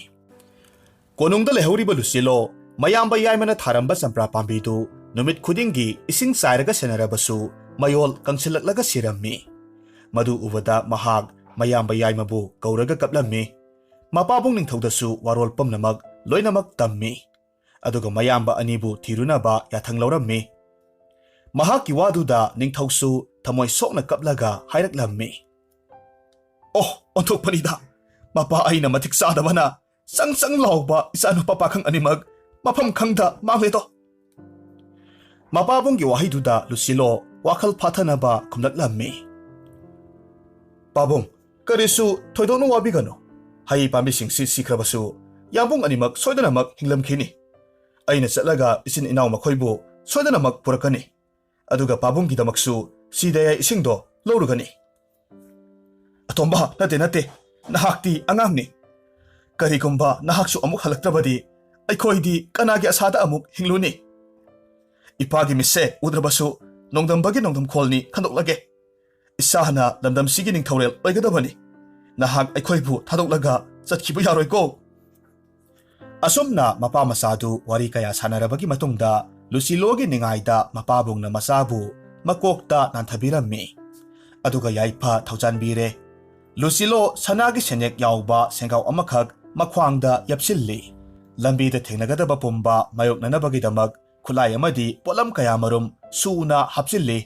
ꯀꯣꯅꯨꯡꯗ ꯂꯩꯍꯧꯔꯤꯕ ꯂꯨꯁꯤꯂꯣ ꯃꯌꯥꯝꯕ ꯌꯥꯏꯃꯅ ꯊꯥꯔꯝꯕ ꯆꯝꯄ꯭ꯔꯥ ꯄꯥꯝꯕꯤꯗꯨ ꯅꯨꯃꯤꯠ ꯈꯨꯗꯤꯡꯒꯤ ꯏꯁꯤꯡ ꯆꯥꯏꯔꯒ ꯁꯦꯟꯅꯔꯕꯁꯨ ꯃꯌꯣꯜ ꯀꯪꯁꯤꯜꯂꯛꯂꯒ ꯁꯤꯔꯝꯃꯤ꯫ ꯃꯗꯨ ꯎꯕꯗ ꯃꯍꯥꯛ ꯃꯌꯥꯝꯕ ꯌꯥꯏꯃꯕꯨ ꯀꯧꯔꯒ ꯀꯞꯂꯝꯃꯤ꯫ ꯃꯄꯥꯕꯨꯡ ꯅꯤꯡꯊꯧꯗꯁꯨ ꯋꯥꯔꯣꯜ ꯄꯨꯝꯅꯃꯛ ꯂꯣꯏꯅꯃꯛ ꯇꯝꯃꯤ꯫ ꯑꯗꯨꯒ ꯃꯌꯥꯝꯕ ꯑꯅꯤꯕꯨ ꯊꯤꯔꯨꯅꯕ ꯌꯥꯊꯪ ꯂꯧꯔꯝꯃꯤ꯫ ꯃꯍꯥꯛꯀꯤ ꯋꯥꯗꯨꯗ ꯅꯤꯡꯊꯧꯁꯨ ꯊꯃꯣꯏ ꯁꯣꯛꯅ ꯀꯞꯂꯒ ꯍꯥꯏꯔꯛꯂꯝꯃꯤ, "ꯑꯣ, ꯑꯣꯟꯊꯣꯛꯄꯅꯤꯗ! ꯃꯄꯥ ꯑꯩꯅ ꯃꯇꯤꯛ ꯆꯥꯗꯕꯅ ꯆꯪ ꯆꯪ ꯂꯥꯎꯕ ꯏꯆꯥꯅꯨꯄꯥ ꯄꯥꯈꯪ ꯑꯅꯤꯃꯛ ꯃꯐꯝ ꯈꯪꯗ ꯃꯥꯡꯂꯦꯗꯣ!" ꯃꯄꯥꯕꯨꯡꯒꯤ ꯋꯥꯍꯩꯗꯨꯗ ꯂꯨꯁꯤꯂꯣ ꯋꯥꯈꯜ ꯐꯥꯊꯅꯕ ꯈꯨꯝꯂꯛꯂꯝꯃꯤ, "ꯄꯥꯕꯨꯡ, ꯀꯔꯤꯁꯨ ꯊꯣꯏꯗꯣꯛꯅ ꯋꯥꯕꯤꯒꯅꯨ꯫ ꯍꯩ ꯄꯥꯝꯕꯤꯁꯤꯡꯁꯤ ꯁꯤꯈ꯭ꯔꯕꯁꯨ ꯌꯥꯝꯕꯨꯡ ꯑꯅꯤꯃꯛ ꯁꯣꯏꯗꯅꯃꯛ ꯍꯤꯡꯂꯝꯈꯤꯅꯤ꯫ ꯑꯩꯅ ꯆꯠꯂꯒ ꯏꯆꯤꯟ ꯏꯅꯥꯎ ꯃꯈꯣꯏꯕꯨ ꯁꯣꯏꯗꯅꯃꯛ ꯄꯨꯔꯛꯀꯅꯤ꯫ ꯑꯗꯨꯒ ꯄꯥꯕꯨꯡꯒꯤꯗꯃꯛꯁꯨ ꯁꯤꯗꯌꯥ ꯏꯁꯤꯡꯗꯣ ꯂꯧꯔꯨꯒꯅꯤ꯫ ꯑꯇꯣꯝꯕ, ꯅꯠꯇꯦ, ꯅꯠꯇꯦ, ꯅꯍꯥꯛꯇꯤ ꯑꯉꯥꯡꯅꯤ꯫ ꯀꯔꯤꯒꯨꯝꯕ ꯅꯍꯥꯛꯁꯨ ꯑꯃꯨꯛ ꯍꯜꯂꯛꯇ꯭ꯔꯕꯗꯤ ꯑꯩꯈꯣꯏꯗꯤ ꯀꯅꯥꯒꯤ ꯑꯁꯥꯗ ꯑꯃꯨꯛ ꯍꯤꯡꯂꯨꯅꯤ? ꯏꯄꯥꯒꯤ ꯃꯤꯠꯁꯦ ꯎꯗ꯭ꯔꯕꯁꯨ ꯅꯣꯡꯗꯝꯕꯒꯤ ꯅꯣꯡꯗꯝꯈꯣꯜꯅꯤ ꯈꯟꯗꯣꯛꯂꯒꯦ꯫ ꯏꯁꯥꯅ ꯂꯝꯗꯝꯁꯤꯒꯤ ꯅꯤꯡꯊꯧꯔꯦꯜ ꯑꯣꯏꯒꯗꯕꯅꯤ꯫ ꯅꯍꯥꯛ ꯑꯩꯈꯣꯏꯕꯨ ꯊꯥꯗꯣꯛꯂꯒ ꯆꯠꯈꯤꯕ ꯌꯥꯔꯣꯏꯀꯣ꯫" ꯑꯁꯨꯝꯅ ꯃꯄꯥ ꯃꯆꯥꯗꯨ ꯋꯥꯔꯤ ꯀꯌꯥ ꯁꯥꯟꯅꯔꯕꯒꯤ ꯃꯇꯨꯡꯗ ꯂꯨꯁꯤꯂꯣꯒꯤ ꯅꯤꯡꯉꯥꯏꯗ ꯃꯄꯥꯕꯨꯡꯅ ꯃꯆꯥꯕꯨ ꯃꯀꯣꯛꯇ ꯅꯥꯟꯊꯕꯤꯔꯝꯃꯤ꯫ ꯑꯗꯨꯒ ꯌꯥꯏꯐ ꯊꯧꯖꯥꯟꯕꯤꯔꯦ꯫ ꯂꯨꯁꯤꯂꯣ ꯁꯅꯥꯒꯤ ꯁꯦꯟꯌꯦꯛ ꯌꯥꯎꯕ ꯁꯦꯡꯒꯥꯎ ꯑꯃꯈꯛ ꯃꯈ꯭ꯋꯥꯡꯗ ꯌꯦꯞꯁꯤꯜꯂꯤ꯫ ꯂꯝꯕꯤꯗ ꯊꯦꯡꯅꯒꯗꯕ ꯄꯨꯝꯕ ꯃꯥꯌꯣꯛꯅꯅꯕꯒꯤꯗꯃꯛ ꯈꯨꯠꯂꯥꯏ ꯑꯃꯗꯤ ꯄꯣꯠꯂꯝ ꯀꯌꯥ ꯃꯔꯨꯝ ꯁꯨꯅ ꯍꯥꯞꯆꯤꯜꯂꯤ꯫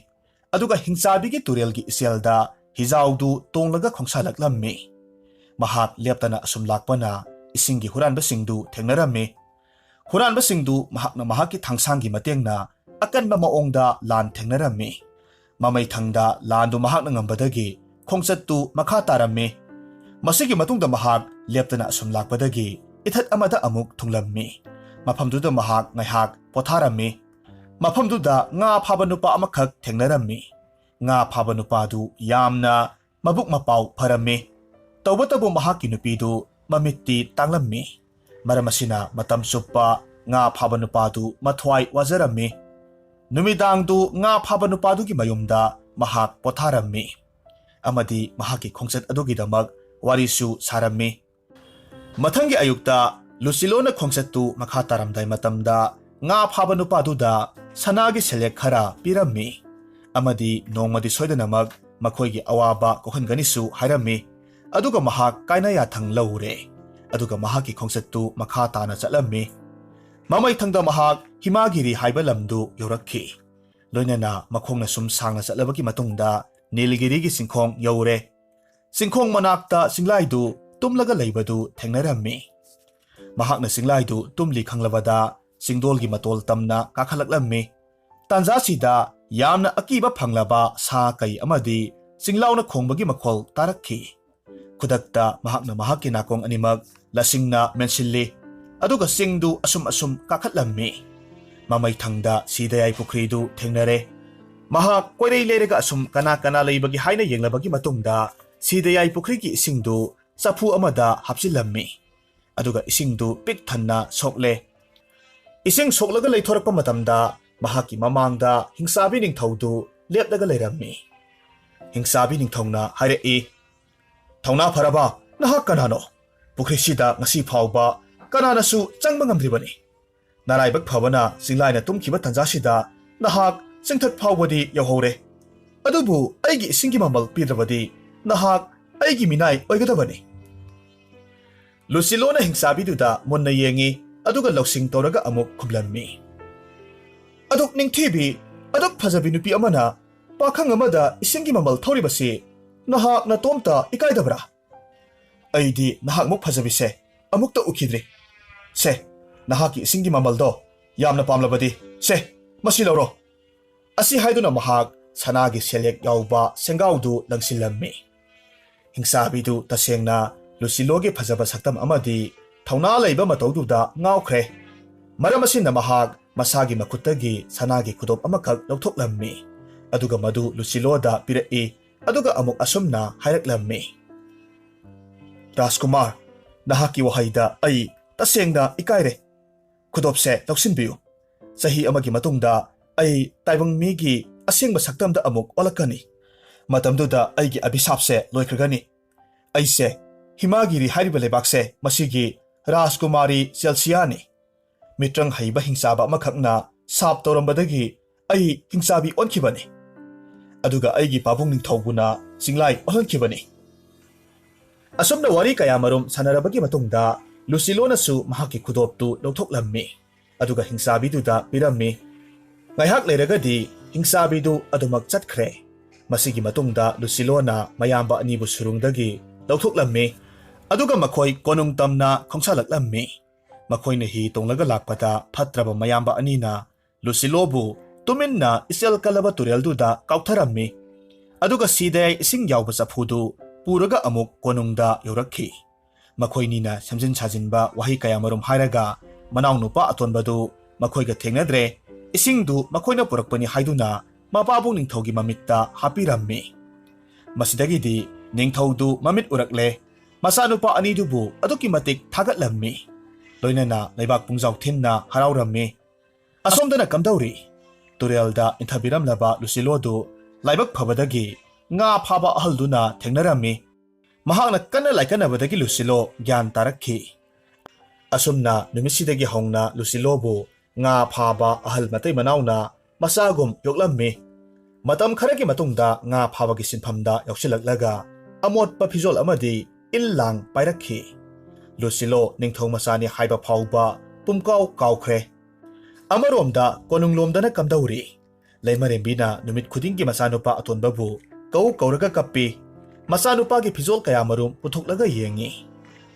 ꯑꯗꯨꯒ ꯍꯤꯡꯆꯥꯕꯤꯒꯤ ꯇꯨꯔꯦꯜꯒꯤ ꯏꯆꯦꯜꯗ ꯍꯤꯖꯥꯎꯗꯨ ꯇꯣꯡꯂꯒ ꯈꯣꯡꯁꯥꯜꯂꯛꯂꯝꯃꯤ꯫ ꯃꯍꯥꯛ ꯂꯦꯞꯇꯅ ꯑꯁꯨꯝ ꯂꯥꯛꯄꯅ ꯏꯁꯤꯡꯒꯤ ꯍꯨꯔꯥꯟꯕꯁꯤꯡꯗꯨ ꯊꯦꯡꯅꯔꯝꯃꯤ꯫ ꯍꯨꯔꯥꯟꯕꯁꯤꯡꯗꯨ ꯃꯍꯥꯛꯅ ꯃꯍꯥꯛꯀꯤ ꯊꯥꯡꯁꯥꯡꯒꯤ ꯃꯇꯦꯡꯅ ꯑꯀꯟꯕ ꯃꯑꯣꯡꯗ ꯂꯥꯟ ꯊꯦꯡꯅꯔꯝꯃꯤ꯫ ꯃꯃꯩꯊꯪꯗ ꯂꯥꯟꯗꯨ ꯃꯍꯥꯛꯅ ꯉꯝꯕꯗꯒꯤ ꯈꯣꯡꯆꯠꯇꯨ ꯃꯈꯥ ꯇꯥꯔꯝꯃꯤ꯫ ꯃꯁꯤꯒꯤ ꯃꯇꯨꯡꯗ ꯃꯍꯥꯛ ꯂꯦꯞꯇꯅ ꯑꯁꯨꯝ ꯂꯥꯛꯄꯗꯒꯤ ꯏꯊꯠ ꯑꯃꯗ ꯑꯃꯨꯛ ꯊꯨꯡꯂꯝꯃꯤ꯫ ꯃꯐꯝꯗꯨꯗ ꯃꯍꯥꯛ ꯉꯥꯏꯍꯥꯛ ꯄꯣꯊꯥꯔꯝꯃꯤ꯫ ꯃꯐꯝꯗꯨꯗ ꯉꯥ ꯐꯥꯕ ꯅꯨꯄꯥ ꯑꯃꯈꯛ ꯊꯦꯡꯅꯔꯝꯃꯤ꯫ ꯉꯥ ꯐꯥꯕ ꯅꯨꯄꯥꯗꯨ ꯌꯥꯝꯅ ꯃꯕꯨꯛ ꯃꯄꯥꯎ ꯐꯔꯝꯃꯤ꯫ ꯇꯧꯕꯇꯕꯨ ꯃꯍꯥꯛꯀꯤ ꯅꯨꯄꯤꯗꯨ ꯃꯃꯤꯠꯇꯤ ꯇꯥꯡꯂꯝꯃꯤ꯫ ꯃꯔꯝ ꯑꯁꯤꯅ ꯃꯇꯝ ꯆꯨꯞꯄ ꯉꯥ ꯐꯥꯕ ꯅꯨꯄꯥꯗꯨ ꯃꯊ꯭ꯋꯥꯏ ꯋꯥꯖꯔꯝꯃꯤ꯫ ꯅꯨꯃꯤꯗꯥꯡꯗꯨ ꯉꯥ ꯐꯥꯕ ꯅꯨꯄꯥꯗꯨꯒꯤ ꯃꯌꯨꯝꯗ ꯃꯍꯥꯛ ꯄꯣꯊꯥꯔꯝꯃꯤ ꯑꯃꯗꯤ ꯃꯍꯥꯛꯀꯤ ꯈꯣꯡꯆꯠ ꯑꯗꯨꯒꯤꯗꯃꯛ ꯋꯥꯔꯤꯁꯨ ꯁꯥꯔꯝꯃꯤ꯫ ꯃꯊꯪꯒꯤ ꯑꯌꯨꯛꯇ ꯂꯨꯁꯤꯂꯣꯅ ꯈꯣꯡꯆꯠꯇꯨ ꯃꯈꯥ ꯇꯥꯔꯝꯗꯥꯏ ꯃꯇꯝꯗ ꯉꯥ ꯐꯥꯕ ꯅꯨꯄꯥꯗꯨꯗ ꯁꯅꯥꯒꯤ ꯁꯦꯜꯌꯦꯛ ꯈꯔ ꯄꯤꯔꯝꯃꯤ ꯑꯃꯗꯤ ꯅꯣꯡꯃꯗꯤ ꯁꯣꯏꯗꯅꯃꯛ ꯃꯈꯣꯏꯒꯤ ꯑꯋꯥꯕ ꯀꯣꯛꯍꯟꯒꯅꯤꯁꯨ ꯍꯥꯏꯔꯝꯃꯤ꯫ ꯑꯗꯨꯒ ꯃꯍꯥꯛ ꯀꯥꯏꯅ ꯌꯥꯊꯪ ꯂꯧꯔꯦ꯫ ꯑꯗꯨꯒ ꯃꯍꯥꯛꯀꯤ ꯈꯣꯡꯆꯠꯇꯨ ꯃꯈꯥ ꯇꯥꯅ ꯆꯠꯂꯝꯃꯤ꯫ ꯃꯃꯩꯊꯪꯗ ꯃꯍꯥꯛ ꯍꯤꯃꯥꯒꯤꯔꯤ ꯍꯥꯏꯕ ꯂꯝꯗꯨ ꯌꯧꯔꯛꯈꯤ꯫ ꯂꯣꯏꯅꯅ ꯃꯈꯣꯡꯅ ꯁꯨꯝ ꯁꯥꯡꯅ ꯆꯠꯂꯕꯒꯤ ꯃꯇꯨꯡꯗ ꯅꯤꯜꯒꯤꯔꯤꯒꯤ ꯆꯤꯡꯈꯣꯡ ꯌꯧꯔꯦ꯫ ꯆꯤꯡꯈꯣꯡ ꯃꯅꯥꯛꯇ ꯆꯤꯡꯂꯥꯏꯗꯨ ꯇꯨꯝꯂꯒ ꯂꯩꯕꯗꯨ ꯊꯦꯡꯅꯔꯝꯃꯤ꯫ ꯃꯍꯥꯛꯅ ꯆꯤꯡꯂꯥꯏꯗꯨ ꯇꯨꯝꯂꯤ ꯈꯪꯂꯕꯗ ꯆꯤꯡꯗꯣꯜꯒꯤ ꯃꯇꯣꯜ ꯇꯝꯅ ꯀꯥꯈꯠꯂꯛꯂꯝꯃꯤ꯫ ꯇꯥꯟꯖꯥꯁꯤꯗ ꯌꯥꯝꯅ ꯑꯀꯤꯕ ꯐꯪꯂꯕ ꯁꯥ ꯀꯩ ꯑꯃꯗꯤ ꯆꯤꯡꯂꯥꯎꯅ ꯈꯣꯡꯕꯒꯤ ꯃꯈꯣꯜ ꯇꯥꯔꯛꯈꯤ꯫ ꯈꯨꯗꯛꯇ ꯃꯍꯥꯛꯅ ꯃꯍꯥꯛꯀꯤ ꯅꯥꯀꯣꯡ ꯑꯅꯤꯃꯛ ꯂꯁꯤꯡꯅ ꯃꯦꯟꯁꯤꯜꯂꯤ, ꯑꯗꯨꯒ ꯆꯤꯡꯗꯨ ꯑꯁꯨꯝ ꯑꯁꯨꯝ ꯀꯥꯈꯠꯂꯝꯃꯤ꯫ ꯃꯃꯩꯊꯪꯗ ꯁꯤꯗꯌꯥꯏ ꯄꯨꯈ꯭ꯔꯤꯗꯨ ꯊꯦꯡꯅꯔꯦ꯫ ꯃꯍꯥꯛ ꯀꯣꯏꯔꯩ ꯂꯩꯔꯒ ꯑꯁꯨꯝ ꯀꯅꯥ ꯀꯅꯥ ꯂꯩꯕꯒꯦ ꯍꯥꯏꯅ ꯌꯦꯡꯂꯕꯒꯤ ꯃꯇꯨꯡꯗ ꯁꯤꯗꯌꯥꯏ ꯄꯨꯈ꯭ꯔꯤꯒꯤ ꯏꯁꯤꯡꯗꯨ ꯆꯐꯨ ꯑꯃꯗ ꯍꯥꯞꯆꯤꯜꯂꯝꯃꯤ꯫ ꯑꯗꯨꯒ ꯏꯁꯤꯡꯗꯨ ꯄꯤꯛ ꯊꯟꯅ ꯁꯣꯛꯂꯦ꯫ ꯏꯁꯤꯡ ꯁꯣꯛꯂꯒ ꯂꯩꯊꯣꯔꯛꯄ ꯃꯇꯝꯗ ꯃꯍꯥꯛꯀꯤ ꯃꯃꯥꯡꯗ ꯍꯤꯡꯆꯥꯕꯤ ꯅꯤꯡꯊꯧꯗꯨ ꯂꯦꯞꯂꯒ ꯂꯩꯔꯝꯃꯤ꯫ ꯍꯤꯡꯆꯥꯕꯤ ꯅꯤꯡꯊꯧꯅ ꯍꯥꯏꯔꯛꯏ, "ꯊꯧꯅꯥ ꯐꯔꯕ ꯅꯍꯥꯛ ꯀꯅꯥꯅꯣ? ꯄꯨꯈ꯭ꯔꯤꯁꯤꯗ ꯉꯁꯤ ꯐꯥꯎꯕ ꯀꯅꯥꯅꯁꯨ ꯆꯪꯕ ꯉꯝꯗ꯭ꯔꯤꯕꯅꯤ꯫ ꯅꯔꯥꯏꯕꯛ ꯐꯕꯅ ꯆꯤꯡꯂꯥꯏꯅ ꯇꯨꯝꯈꯤꯕ ꯇꯟꯖꯥꯁꯤꯗ ꯅꯍꯥꯛ ꯆꯤꯡꯊꯛ ꯐꯥꯎꯕꯗꯤ ꯌꯧꯍꯧꯔꯦ꯫ ꯑꯗꯨꯕꯨ ꯑꯩꯒꯤ ꯏꯁꯤꯡꯒꯤ ꯃꯃꯜ ꯄꯤꯗ꯭ꯔꯕꯗꯤ ꯅꯍꯥꯛ ꯑꯩꯒꯤ ꯃꯤꯅꯥꯏ ꯑꯣꯏꯒꯗꯕꯅꯤ꯫" ꯂꯨꯁꯤꯂꯣꯅ ꯍꯤꯡꯆꯥꯕꯤꯗꯨꯗ ꯃꯨꯟꯅ ꯌꯦꯡꯉꯤ, ꯑꯗꯨꯒ ꯂꯧꯁꯤꯡ ꯇꯧꯔꯒ ꯑꯃꯨꯛ ꯈꯨꯝꯂꯝꯃꯤ, "ꯑꯗꯨꯛ ꯅꯤꯡꯊꯤꯕꯤ, ꯑꯗꯨꯛ ꯐꯖꯕꯤ ꯅꯨꯄꯤ ꯑꯃꯅ ꯄꯥꯈꯪ ꯑꯃꯗ ꯏꯁꯤꯡꯒꯤ ꯃꯃꯜ ꯊꯧꯔꯤꯕꯁꯤ ꯅꯍꯥꯛ ꯅꯇꯣꯝꯇ ꯏꯀꯥꯏꯗꯕ꯭ꯔꯥ? ꯑꯩꯗꯤ ꯅꯍꯥꯛꯃꯨꯛ ꯐꯖꯕꯤꯁꯦ ꯑꯃꯨꯛꯇ ꯎꯈꯤꯗ꯭ꯔꯤ꯫ ꯁꯦ, ꯅꯍꯥꯛꯀꯤ ꯏꯁꯤꯡꯒꯤ ꯃꯃꯜꯗꯣ ꯌꯥꯝꯅ ꯄꯥꯝꯂꯕꯗꯤ, ꯁꯦ, ꯃꯁꯤ ꯂꯧꯔꯣ꯫" ꯑꯁꯤ ꯍꯥꯏꯗꯨꯅ ꯃꯍꯥꯛ ꯁꯅꯥꯒꯤ ꯁꯦꯜꯌꯦꯛ ꯌꯥꯎꯕ ꯁꯦꯡꯒꯥꯎꯗꯨ ꯂꯪꯁꯤꯜꯂꯝꯃꯤ꯫ ꯍꯤꯡꯆꯥꯕꯤꯗꯨ ꯇꯁꯦꯡꯅ ꯂꯨꯁꯤꯂꯣꯒꯤ ꯐꯖꯕ ꯁꯛꯇꯝ ꯑꯃꯗꯤ ꯊꯧꯅꯥ ꯂꯩꯕ ꯃꯇꯧꯗꯨꯗ ꯉꯥꯎꯈ꯭ꯔꯦ꯫ ꯃꯔꯝ ꯑꯁꯤꯅ ꯃꯍꯥꯛ ꯃꯁꯥꯒꯤ ꯃꯈꯨꯠꯇꯒꯤ ꯁꯅꯥꯒꯤ ꯈꯨꯗꯣꯞ ꯑꯃꯈꯛ ꯂꯧꯊꯣꯛꯂꯝꯃꯤ, ꯑꯗꯨꯒ ꯃꯗꯨ ꯂꯨꯁꯤꯂꯣꯗ ꯄꯤꯔꯛꯏ, ꯑꯗꯨꯒ ꯑꯃꯨꯛ ꯑꯁꯨꯝꯅ ꯍꯥꯏꯔꯛꯂꯝꯃꯤ, "ꯔꯥꯖꯀꯨꯃꯥꯔ, ꯅꯍꯥꯛꯀꯤ ꯋꯥꯍꯩꯗ ꯑꯩ ꯇꯁꯦꯡꯅ ꯏꯀꯥꯏꯔꯦ꯫ ꯈꯨꯗꯣꯞꯁꯦ ꯂꯧꯁꯤꯟꯕꯤꯌꯨ꯫ ꯆꯍꯤ ꯑꯃꯒꯤ ꯃꯇꯨꯡꯗ ꯑꯩ ꯇꯥꯏꯕꯪ ꯃꯤꯒꯤ ꯑꯁꯦꯡꯕ ꯁꯛꯇꯝꯗ ꯑꯃꯨꯛ ꯑꯣꯜꯂꯛꯀꯅꯤ꯫ ꯃꯇꯝꯗꯨꯗ ꯑꯩꯒꯤ ꯑꯚꯤꯁꯥꯞꯁꯦ ꯂꯣꯏꯈ꯭ꯔꯒꯅꯤ꯫ ꯑꯩꯁꯦ ꯍꯤꯃꯥꯒꯤꯔꯤ ꯍꯥꯏꯔꯤꯕ ꯂꯩꯕꯥꯛꯁꯦ, ꯃꯁꯤꯒꯤ ꯔꯥꯖꯀꯨꯃꯥꯔꯤ ꯆꯦꯜꯁꯤꯌꯥꯅꯤ꯫ ꯃꯤꯇ꯭ꯔꯪ ꯍꯩꯕ ꯍꯤꯡꯆꯥꯕ ꯑꯃꯈꯛꯅ ꯁꯥꯞ ꯇꯧꯔꯝꯕꯗꯒꯤ ꯑꯩ ꯍꯤꯡꯆꯥꯕꯤ ꯑꯣꯟꯈꯤꯕꯅꯤ꯫ ꯑꯗꯨꯒ ꯑꯩꯒꯤ ꯄꯥꯕꯨꯡ ꯅꯤꯡꯊꯧꯕꯨꯅ ꯆꯤꯡꯂꯥꯏ ꯑꯣꯜꯍꯟꯈꯤꯕꯅꯤ꯫" ꯑꯁꯨꯝꯅ ꯋꯥꯔꯤ ꯀꯌꯥꯃꯔꯨꯝ ꯁꯥꯟꯅꯔꯕꯒꯤ ꯃꯇꯨꯡꯗ ꯂꯨꯁꯤꯂꯣꯅꯁꯨ ꯃꯍꯥꯛꯀꯤ ꯈꯨꯗꯣꯞꯇꯨ ꯂꯧꯊꯣꯛꯂꯝꯃꯤ, ꯑꯗꯨꯒ ꯍꯤꯡꯆꯥꯕꯤꯗꯨꯗ ꯄꯤꯔꯝꯃꯤ꯫ ꯉꯥꯏꯍꯥꯛ ꯂꯩꯔꯒꯗꯤ ꯍꯤꯡꯆꯥꯕꯤꯗꯨ ꯑꯗꯨꯃꯛ ꯆꯠꯈ꯭ꯔꯦ꯫ ꯃꯁꯤꯒꯤ ꯃꯇꯨꯡꯗ ꯂꯨꯁꯤꯂꯣꯅ ꯃꯌꯥꯝꯕ ꯑꯅꯤꯕꯨ ꯁꯨꯔꯨꯡꯗꯒꯤ ꯂꯧꯊꯣꯛꯂꯝꯃꯤ, ꯑꯗꯨꯒ ꯃꯈꯣꯏ ꯀꯣꯅꯨꯡ ꯇꯝꯅ ꯈꯣꯡꯁꯥꯜꯂꯛꯂꯝꯃꯤ꯫ ꯃꯈꯣꯏꯅ ꯍꯤ ꯇꯣꯡꯂꯒ ꯂꯥꯛꯄꯗ ꯐꯠꯇ꯭ꯔꯕ ꯃꯌꯥꯝꯕ ꯑꯅꯤꯅ ꯂꯨꯁꯤꯂꯣꯕꯨ ꯇꯨꯃꯤꯟꯅ ꯏꯆꯦꯜ ꯀꯜꯂꯕ ꯇꯨꯔꯦꯜꯗꯨꯗ ꯀꯥꯎꯊꯔꯝꯃꯤ, ꯑꯗꯨꯒ ꯁꯤꯗꯌꯥꯏ ꯏꯁꯤꯡ ꯌꯥꯎꯕ ꯆꯐꯨꯗꯨ ꯄꯨꯔꯒ ꯑꯃꯨꯛ ꯀꯣꯅꯨꯡꯗ ꯌꯧꯔꯛꯈꯤ꯫ ꯃꯈꯣꯏꯅꯤꯅ ꯁꯦꯝꯖꯤꯟ ꯁꯥꯖꯤꯟꯕ ꯋꯥꯍꯩ ꯀꯌꯥꯃꯔꯨꯝ ꯍꯥꯏꯔꯒ ꯃꯅꯥꯎꯅꯨꯄꯥ ꯑꯇꯣꯟꯕꯗꯨ ꯃꯈꯣꯏꯒ ꯊꯦꯡꯅꯗ꯭ꯔꯦ꯫ ꯏꯁꯤꯡꯗꯨ ꯃꯈꯣꯏꯅ ꯄꯨꯔꯛꯄꯅꯤ ꯍꯥꯏꯗꯨꯅ ꯃꯄꯥꯕꯨꯡ ꯅꯤꯡꯊꯧꯒꯤ ꯃꯃꯤꯠꯇ ꯍꯥꯞꯄꯤꯔꯝꯃꯤ꯫ ꯃꯁꯤꯗꯒꯤꯗꯤ ꯅꯤꯡꯊꯧꯗꯨ ꯃꯃꯤꯠ ꯎꯔꯛꯂꯦ꯫ ꯃꯆꯥꯅꯨꯄꯥ ꯑꯅꯤꯗꯨꯕꯨ ꯑꯗꯨꯛꯀꯤ ꯃꯇꯤꯛ ꯊꯥꯒꯠꯂꯝꯃꯤ꯫ ꯂꯣꯏꯅꯅ ꯂꯩꯕꯥꯛ ꯄꯨꯡꯖꯥꯎ ꯊꯤꯟꯅ ꯍꯔꯥꯎꯔꯝꯃꯤ꯫ ꯑꯁꯣꯝꯗꯅ ꯀꯝꯗꯧꯔꯤ? ꯇꯨꯔꯦꯜꯗ ꯏꯟꯊꯕꯤꯔꯝꯂꯕ ꯂꯨꯁꯤꯂꯣꯗꯨ ꯂꯥꯏꯕꯛ ꯐꯕꯗꯒꯤ ꯉꯥ ꯐꯥꯕ ꯑꯍꯜꯗꯨꯅ ꯊꯦꯡꯅꯔꯝꯃꯤ꯫ ꯃꯍꯥꯛꯅ ꯀꯟꯅ ꯂꯥꯏꯀꯠꯅꯕꯗꯒꯤ ꯂꯨꯁꯤꯂꯣ ꯒ꯭ꯌꯥꯟ ꯇꯥꯔꯛꯈꯤ꯫ ꯑꯁꯨꯝꯅ ꯅꯨꯃꯤꯠꯁꯤꯗꯒꯤ ꯍꯧꯅ ꯂꯨꯁꯤꯂꯣꯕꯨ ꯉꯥ ꯐꯥꯕ ꯑꯍꯜ ꯃꯇꯩ ꯃꯅꯥꯎꯅ ꯃꯆꯥꯒꯨꯝ ꯌꯣꯛꯂꯝꯃꯤ꯫ ꯃꯇꯝ ꯈꯔꯒꯤ ꯃꯇꯨꯡꯗ ꯉꯥ ꯐꯥꯕꯒꯤ ꯁꯤꯟꯐꯝꯗ ꯌꯥꯎꯁꯤꯜꯂꯛꯂꯒ ꯑꯃꯣꯠꯄ ꯐꯤꯖꯣꯜ ꯑꯃꯗꯤ ꯏꯜ ꯂꯥꯡ ꯄꯥꯏꯔꯛꯈꯤ꯫ ꯂꯨꯁꯤꯂꯣ ꯅꯤꯡꯊꯧ ꯃꯆꯥꯅꯤ ꯍꯥꯏꯕ ꯐꯥꯎꯕ ꯄꯨꯝꯀꯥꯎ ꯀꯥꯎꯈ꯭ꯔꯦ꯫ ꯑꯃꯔꯣꯝꯗ ꯀꯣꯅꯨꯡꯂꯣꯝꯗꯅ ꯀꯝꯗꯧꯔꯤ? ꯂꯩꯃꯔꯦꯝꯕꯤꯅ ꯅꯨꯃꯤꯠ ꯈꯨꯗꯤꯡꯒꯤ ꯃꯆꯥꯅꯨꯄꯥ ꯑꯇꯣꯟꯕꯕꯨ ꯀꯧ ꯀꯧꯔꯒ ꯀꯞꯄꯤ꯫ ꯃꯆꯥꯅꯨꯄꯥꯒꯤ ꯐꯤꯖꯣꯜ ꯀꯌꯥꯃꯔꯨꯝ ꯄꯨꯊꯣꯛꯂꯒ ꯌꯦꯡꯉꯤ꯫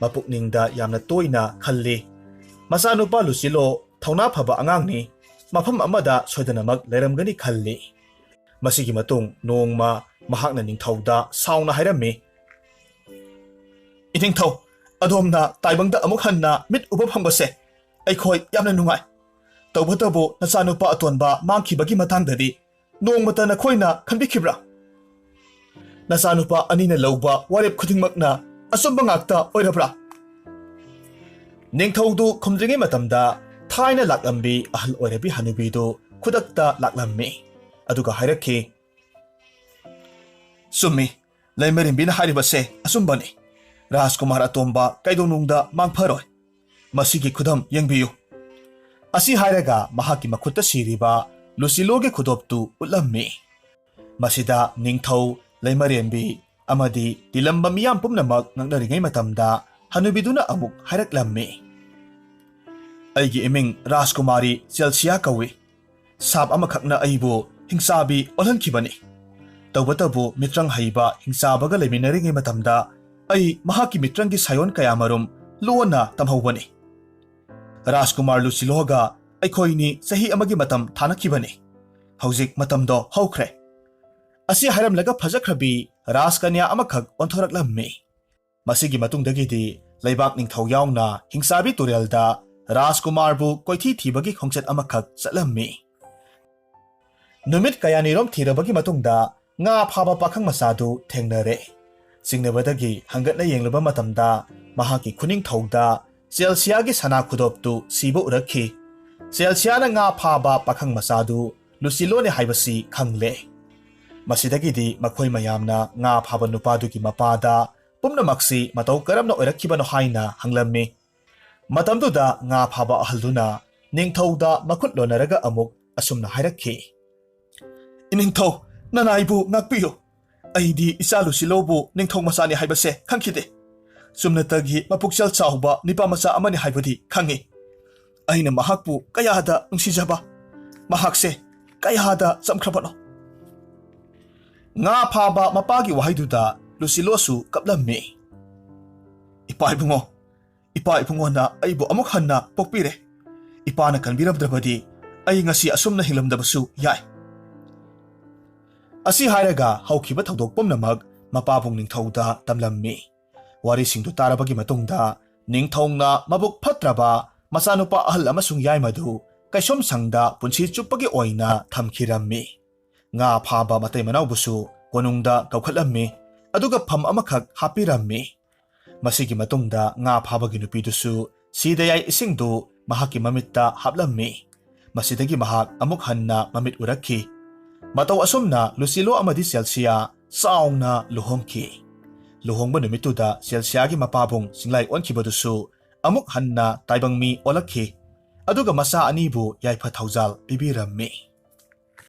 ꯃꯄꯨꯛꯅꯤꯡꯗ ꯌꯥꯝꯅ ꯇꯣꯏꯅ ꯈꯜꯂꯤ꯫ ꯃꯆꯥꯅꯨꯄꯥ ꯂꯨꯁꯤꯂꯣ ꯊꯧꯅꯥ ꯐꯕ ꯑꯉꯥꯡꯅꯤ, ꯃꯐꯝ ꯑꯃꯗ ꯁꯣꯏꯗꯅꯃꯛ ꯂꯩꯔꯝꯒꯅꯤ ꯈꯜꯂꯤ꯫ ꯃꯁꯤꯒꯤ ꯃꯇꯨꯡ ꯅꯣꯡꯃ ꯃꯍꯥꯛꯅ ꯅꯤꯡꯊꯧꯗ ꯁꯥꯎꯅ ꯍꯥꯏꯔꯝꯃꯤ, "ꯏꯅꯤꯡꯊꯧ, ꯑꯗꯣꯝꯅ ꯇꯥꯏꯕꯪꯗ ꯑꯃꯨꯛ ꯍꯟꯅ ꯃꯤꯠ ꯎꯕ ꯐꯪꯕꯁꯦ ꯑꯩꯈꯣꯏ ꯌꯥꯝꯅ ꯅꯨꯡꯉꯥꯏ꯫ ꯇꯧꯕꯇꯕꯨ ꯅꯆꯥꯅꯨꯄꯥ ꯑꯇꯣꯟꯕ ꯃꯥꯡꯈꯤꯕꯒꯤ ꯃꯇꯥꯡꯗꯗꯤ ꯅꯣꯡꯃꯇ ꯅꯈꯣꯏꯅ ꯈꯟꯕꯤꯈꯤꯕ꯭ꯔꯥ? ꯅꯆꯥꯅꯨꯄꯥ ꯑꯅꯤꯅ ꯂꯧꯕ ꯋꯥꯔꯦꯞ ꯈꯨꯗꯤꯡꯃꯛꯅ ꯑꯆꯨꯝꯕ ꯉꯥꯛꯇ ꯑꯣꯏꯔꯕ꯭ꯔꯥ?" ꯅꯤꯡꯊꯧꯗꯨ ꯈꯨꯝꯗ꯭ꯔꯤꯉꯩ ꯃꯇꯝꯗ ꯊꯥꯏꯅ ꯂꯥꯛꯂꯝꯕꯤ ꯑꯍꯜ ꯑꯣꯏꯔꯕꯤ ꯍꯅꯨꯕꯤꯗꯨ ꯈꯨꯗꯛꯇ ꯂꯥꯛꯂꯝꯃꯤ꯫ ꯑꯗꯨꯒ ꯍꯥꯏꯔꯛꯈꯤ, "ꯆꯨꯝꯃꯤ, ꯂꯩꯃꯔꯦꯝꯕꯤꯅ ꯍꯥꯏꯔꯤꯕꯁꯦ ꯑꯆꯨꯝꯕꯅꯤ꯫ ꯔꯥꯖꯀꯨꯃꯥꯔ ꯑꯇꯣꯝꯕ ꯀꯩꯗꯧꯅꯨꯡꯗ ꯃꯥꯡꯐꯔꯣꯏ꯫ ꯃꯁꯤꯒꯤ ꯈꯨꯗꯝ ꯌꯦꯡꯕꯤꯌꯨ꯫" ꯑꯁꯤ ꯍꯥꯏꯔꯒ ꯃꯍꯥꯛꯀꯤ ꯃꯈꯨꯠꯇ ꯁꯤꯔꯤꯕ ꯂꯨꯁꯤꯂꯣꯒꯤ ꯈꯨꯗꯣꯞꯇꯨ ꯎꯠꯂꯝꯃꯤ꯫ ꯃꯁꯤꯗ ꯅꯤꯡꯊꯧ, ꯂꯩꯃꯔꯦꯝꯕꯤ, ꯑꯃꯗꯤ ꯇꯤꯜꯂꯝꯕ ꯃꯤꯌꯥꯝ ꯄꯨꯝꯅꯃꯛ ꯉꯛꯅꯔꯤꯉꯩ ꯃꯇꯝꯗ ꯍꯅꯨꯕꯤꯗꯨꯅ ꯑꯃꯨꯛ ꯍꯥꯏꯔꯛꯂꯝꯃꯤ, "ꯑꯩꯒꯤ ꯏꯃꯤꯡ ꯔꯥꯖꯀꯨꯃꯥꯔꯤ ꯆꯦꯜꯁꯤꯌꯥ ꯀꯧꯏ꯫ ꯁꯥꯞ ꯑꯃꯈꯛꯅ ꯑꯩꯕꯨ ꯍꯤꯡꯆꯥꯕꯤ ꯑꯣꯜꯍꯟꯈꯤꯕꯅꯤ꯫ ꯇꯧꯕꯇꯕꯨ ꯃꯤꯇ꯭ꯔꯪ ꯍꯩꯕ ꯍꯤꯡꯆꯥꯕꯒ ꯂꯩꯃꯤꯟꯅꯔꯤꯉꯩ ꯃꯇꯝꯗ ꯑꯩ ꯃꯍꯥꯛꯀꯤ ꯃꯤꯇ꯭ꯔꯪꯒꯤ ꯁꯥꯌꯣꯟ ꯀꯌꯥꯃꯔꯨꯝ ꯂꯣꯟꯅ ꯇꯝꯍꯧꯕꯅꯤ꯫ ꯔꯥꯖꯀꯨꯃꯥꯔ ꯂꯨꯁꯤꯂꯣꯒ ꯑꯩꯈꯣꯏꯅꯤ ꯆꯍꯤ ꯑꯃꯒꯤ ꯃꯇꯝ ꯊꯥꯅꯈꯤꯕꯅꯤ꯫ ꯍꯧꯖꯤꯛ ꯃꯇꯝꯗꯣ ꯍꯧꯈ꯭ꯔꯦ꯫" ꯑꯁꯤ ꯍꯥꯏꯔꯝꯂꯒ ꯐꯖꯈ꯭ꯔꯕꯤ ꯔꯥꯖꯀꯟꯌꯥ ꯑꯃꯈꯛ ꯑꯣꯟꯊꯣꯔꯛꯂꯝꯃꯤ꯫ ꯃꯁꯤꯒꯤ ꯃꯇꯨꯡꯗꯒꯤꯗꯤ ꯂꯩꯕꯥꯛ ꯅꯤꯡꯊꯧ ꯌꯥꯎꯅ ꯍꯤꯡꯆꯥꯕꯤ ꯇꯨꯔꯦꯜꯗ ꯔꯥꯖꯀꯨꯃꯥꯔꯕꯨ ꯀꯣꯏꯊꯤ ꯊꯤꯕꯒꯤ ꯈꯣꯡꯆꯠ ꯑꯃꯈꯛ ꯆꯠꯂꯝꯃꯤ꯫ ꯅꯨꯃꯤꯠ ꯀꯌꯥꯅꯤꯔꯣꯝ ꯊꯤꯔꯕꯒꯤ ꯃꯇꯨꯡꯗ ꯉꯥ ꯐꯥꯕ ꯄꯥꯈꯪ ꯃꯆꯥꯗꯨ ꯊꯦꯡꯅꯔꯦ꯫ ꯆꯤꯡꯅꯕꯗꯒꯤ ꯍꯪꯒꯠꯅ ꯌꯦꯡꯂꯨꯕ ꯃꯇꯝꯗ ꯃꯍꯥꯛꯀꯤ ꯈꯨꯅꯤꯡꯊꯧꯗ ꯆꯦꯜꯁꯤꯌꯥꯒꯤ ꯁꯅꯥ ꯈꯨꯗꯣꯞꯇꯨ ꯁꯤꯕ ꯎꯔꯛꯈꯤ꯫ ꯆꯦꯜꯁꯤꯌꯥꯅ ꯉꯥ ꯐꯥꯕ ꯄꯥꯈꯪ ꯃꯆꯥꯗꯨ ꯂꯨꯁꯤꯂꯣꯅꯦ ꯍꯥꯏꯕꯁꯤ ꯈꯪꯂꯦ꯫ ꯃꯁꯤꯗꯒꯤꯗꯤ ꯃꯈꯣꯏ ꯃꯌꯥꯝꯅ ꯉꯥ ꯐꯥꯕ ꯅꯨꯄꯥꯗꯨꯒꯤ ꯃꯄꯥꯗ ꯄꯨꯝꯅꯃꯛꯁꯤ ꯃꯇꯧ ꯀꯔꯝꯅ ꯑꯣꯏꯔꯛꯈꯤꯕꯅꯣ ꯍꯥꯏꯅ ꯍꯪꯂꯝꯃꯤ꯫ ꯃꯇꯝꯗꯨꯗ ꯉꯥ ꯐꯥꯕ ꯑꯍꯜꯗꯨꯅ ꯅꯤꯡꯊꯧꯗ ꯃꯈꯨꯠ ꯂꯣꯟꯅꯔꯒ ꯑꯃꯨꯛ ꯑꯁꯨꯝꯅ ꯍꯥꯏꯔꯛꯈꯤ, "ꯏꯅꯤꯡꯊꯧ, ꯅꯅꯥꯏꯕꯨ ꯉꯥꯛꯄꯤꯌꯨ꯫ ꯑꯩꯗꯤ ꯏꯆꯥ ꯂꯨꯁꯤꯂꯣꯕꯨ ꯅꯤꯡꯊꯧ ꯃꯆꯥꯅꯤ ꯍꯥꯏꯕꯁꯦ ꯈꯪꯈꯤꯗꯦ꯫ ꯆꯨꯝꯅꯇꯒꯤ ꯃꯄꯨꯛꯆꯦꯜ ꯆꯥꯎꯕ ꯅꯤꯄꯥ ꯃꯆꯥ ꯑꯃꯅꯤ ꯍꯥꯏꯕꯗꯤ ꯈꯪꯉꯤ꯫ ꯑꯩꯅ ꯃꯍꯥꯛꯄꯨ ꯀꯌꯥꯗ ꯅꯨꯡꯁꯤꯖꯕ, ꯃꯍꯥꯛꯁꯦ ꯀꯌꯥꯗ ꯆꯝꯈ꯭ꯔꯕꯅꯣ꯫" ꯉꯥ ꯐꯥꯕ ꯃꯄꯥꯒꯤ ꯋꯥꯍꯩꯗꯨꯗ ꯂꯨꯁꯤꯂꯣꯁꯨ ꯀꯞꯂꯝꯃꯤ꯫ "ꯏꯄꯥ ꯏꯕꯨꯡꯉꯣ, ꯏꯄꯥ ꯏꯕꯨꯡꯉꯣꯅ ꯑꯩꯕꯨ ꯑꯃꯨꯛ ꯍꯟꯅ ꯄꯣꯛꯄꯤꯔꯦ꯫ ꯏꯄꯥꯅ ꯀꯟꯕꯤꯔꯝꯗ꯭ꯔꯕꯗꯤ ꯑꯩ ꯉꯁꯤ ꯑꯁꯨꯝꯅ ꯍꯤꯡꯂꯝꯗꯕꯁꯨ ꯌꯥꯏ꯫" ꯑꯁꯤ ꯍꯥꯏꯔꯒ ꯍꯧꯈꯤꯕ ꯊꯧꯗꯣꯛ ꯄꯨꯝꯅꯃꯛ ꯃꯄꯥꯕꯨꯡ ꯅꯤꯡꯊꯧꯗ ꯇꯝꯂꯝꯃꯤ꯫ ꯋꯥꯔꯤꯁꯤꯡꯗꯨ ꯇꯥꯔꯕꯒꯤ ꯃꯇꯨꯡꯗ ꯅꯤꯡꯊꯧꯅ ꯃꯕꯨꯛ ꯐꯠꯇ꯭ꯔꯕ ꯃꯆꯥꯅꯨꯄꯥ ꯑꯍꯜ ꯑꯃꯁꯨꯡ ꯌꯥꯏꯃꯗꯨ ꯀꯩꯁꯨꯝꯁꯪꯗ ꯄꯨꯟꯁꯤ ꯆꯨꯞꯄꯒꯤ ꯑꯣꯏꯅ ꯊꯝꯈꯤꯔꯝꯃꯤ꯫ ꯉꯥ ꯐꯥꯕ ꯃꯇꯩ ꯃꯅꯥꯎꯕꯨꯁꯨ ꯀꯣꯅꯨꯡꯗ ꯀꯧꯈꯠꯂꯝꯃꯤ, ꯑꯗꯨꯒ ꯐꯝ ꯑꯃꯈꯛ ꯍꯥꯞꯄꯤꯔꯝꯃꯤ꯫ ꯃꯁꯤꯒꯤ ꯃꯇꯨꯡꯗ ꯉꯥ ꯐꯥꯕꯒꯤ ꯅꯨꯄꯤꯗꯨꯁꯨ ꯁꯤꯗꯌꯥꯏ ꯏꯁꯤꯡꯗꯨ ꯃꯍꯥꯛꯀꯤ ꯃꯃꯤꯠꯇ ꯍꯥꯞꯂꯝꯃꯤ꯫ ꯃꯁꯤꯗꯒꯤ ꯃꯍꯥꯛ ꯑꯃꯨꯛ ꯍꯟꯅ ꯃꯃꯤꯠ ꯎꯔꯛꯈꯤ꯫ ꯃꯇꯧ ꯑꯁꯨꯝꯅ ꯂꯨꯁꯤꯂꯣ ꯑꯃꯗꯤ ꯆꯦꯜꯁꯤꯌꯥ ꯆꯥꯎꯅ ꯂꯨꯍꯣꯡꯈꯤ꯫ ꯂꯨꯍꯣꯡꯕ ꯅꯨꯃꯤꯠꯇꯨꯗ ꯆꯦꯜꯁꯤꯌꯥꯒꯤ ꯃꯄꯥꯕꯨꯡ ꯆꯤꯡꯂꯥꯏ ꯑꯣꯟꯈꯤꯕꯗꯨꯁꯨ ꯑꯃꯨꯛ ꯍꯟꯅ ꯇꯥꯏꯕꯪ ꯃꯤ ꯑꯣꯜꯂꯛꯈꯤ꯫ ꯑꯗꯨꯒ ꯃꯆꯥ ꯑꯅꯤꯕꯨ ꯌꯥꯏꯐ ꯊꯧꯖꯥꯜ ꯄꯤꯕꯤꯔꯝꯃꯤ꯫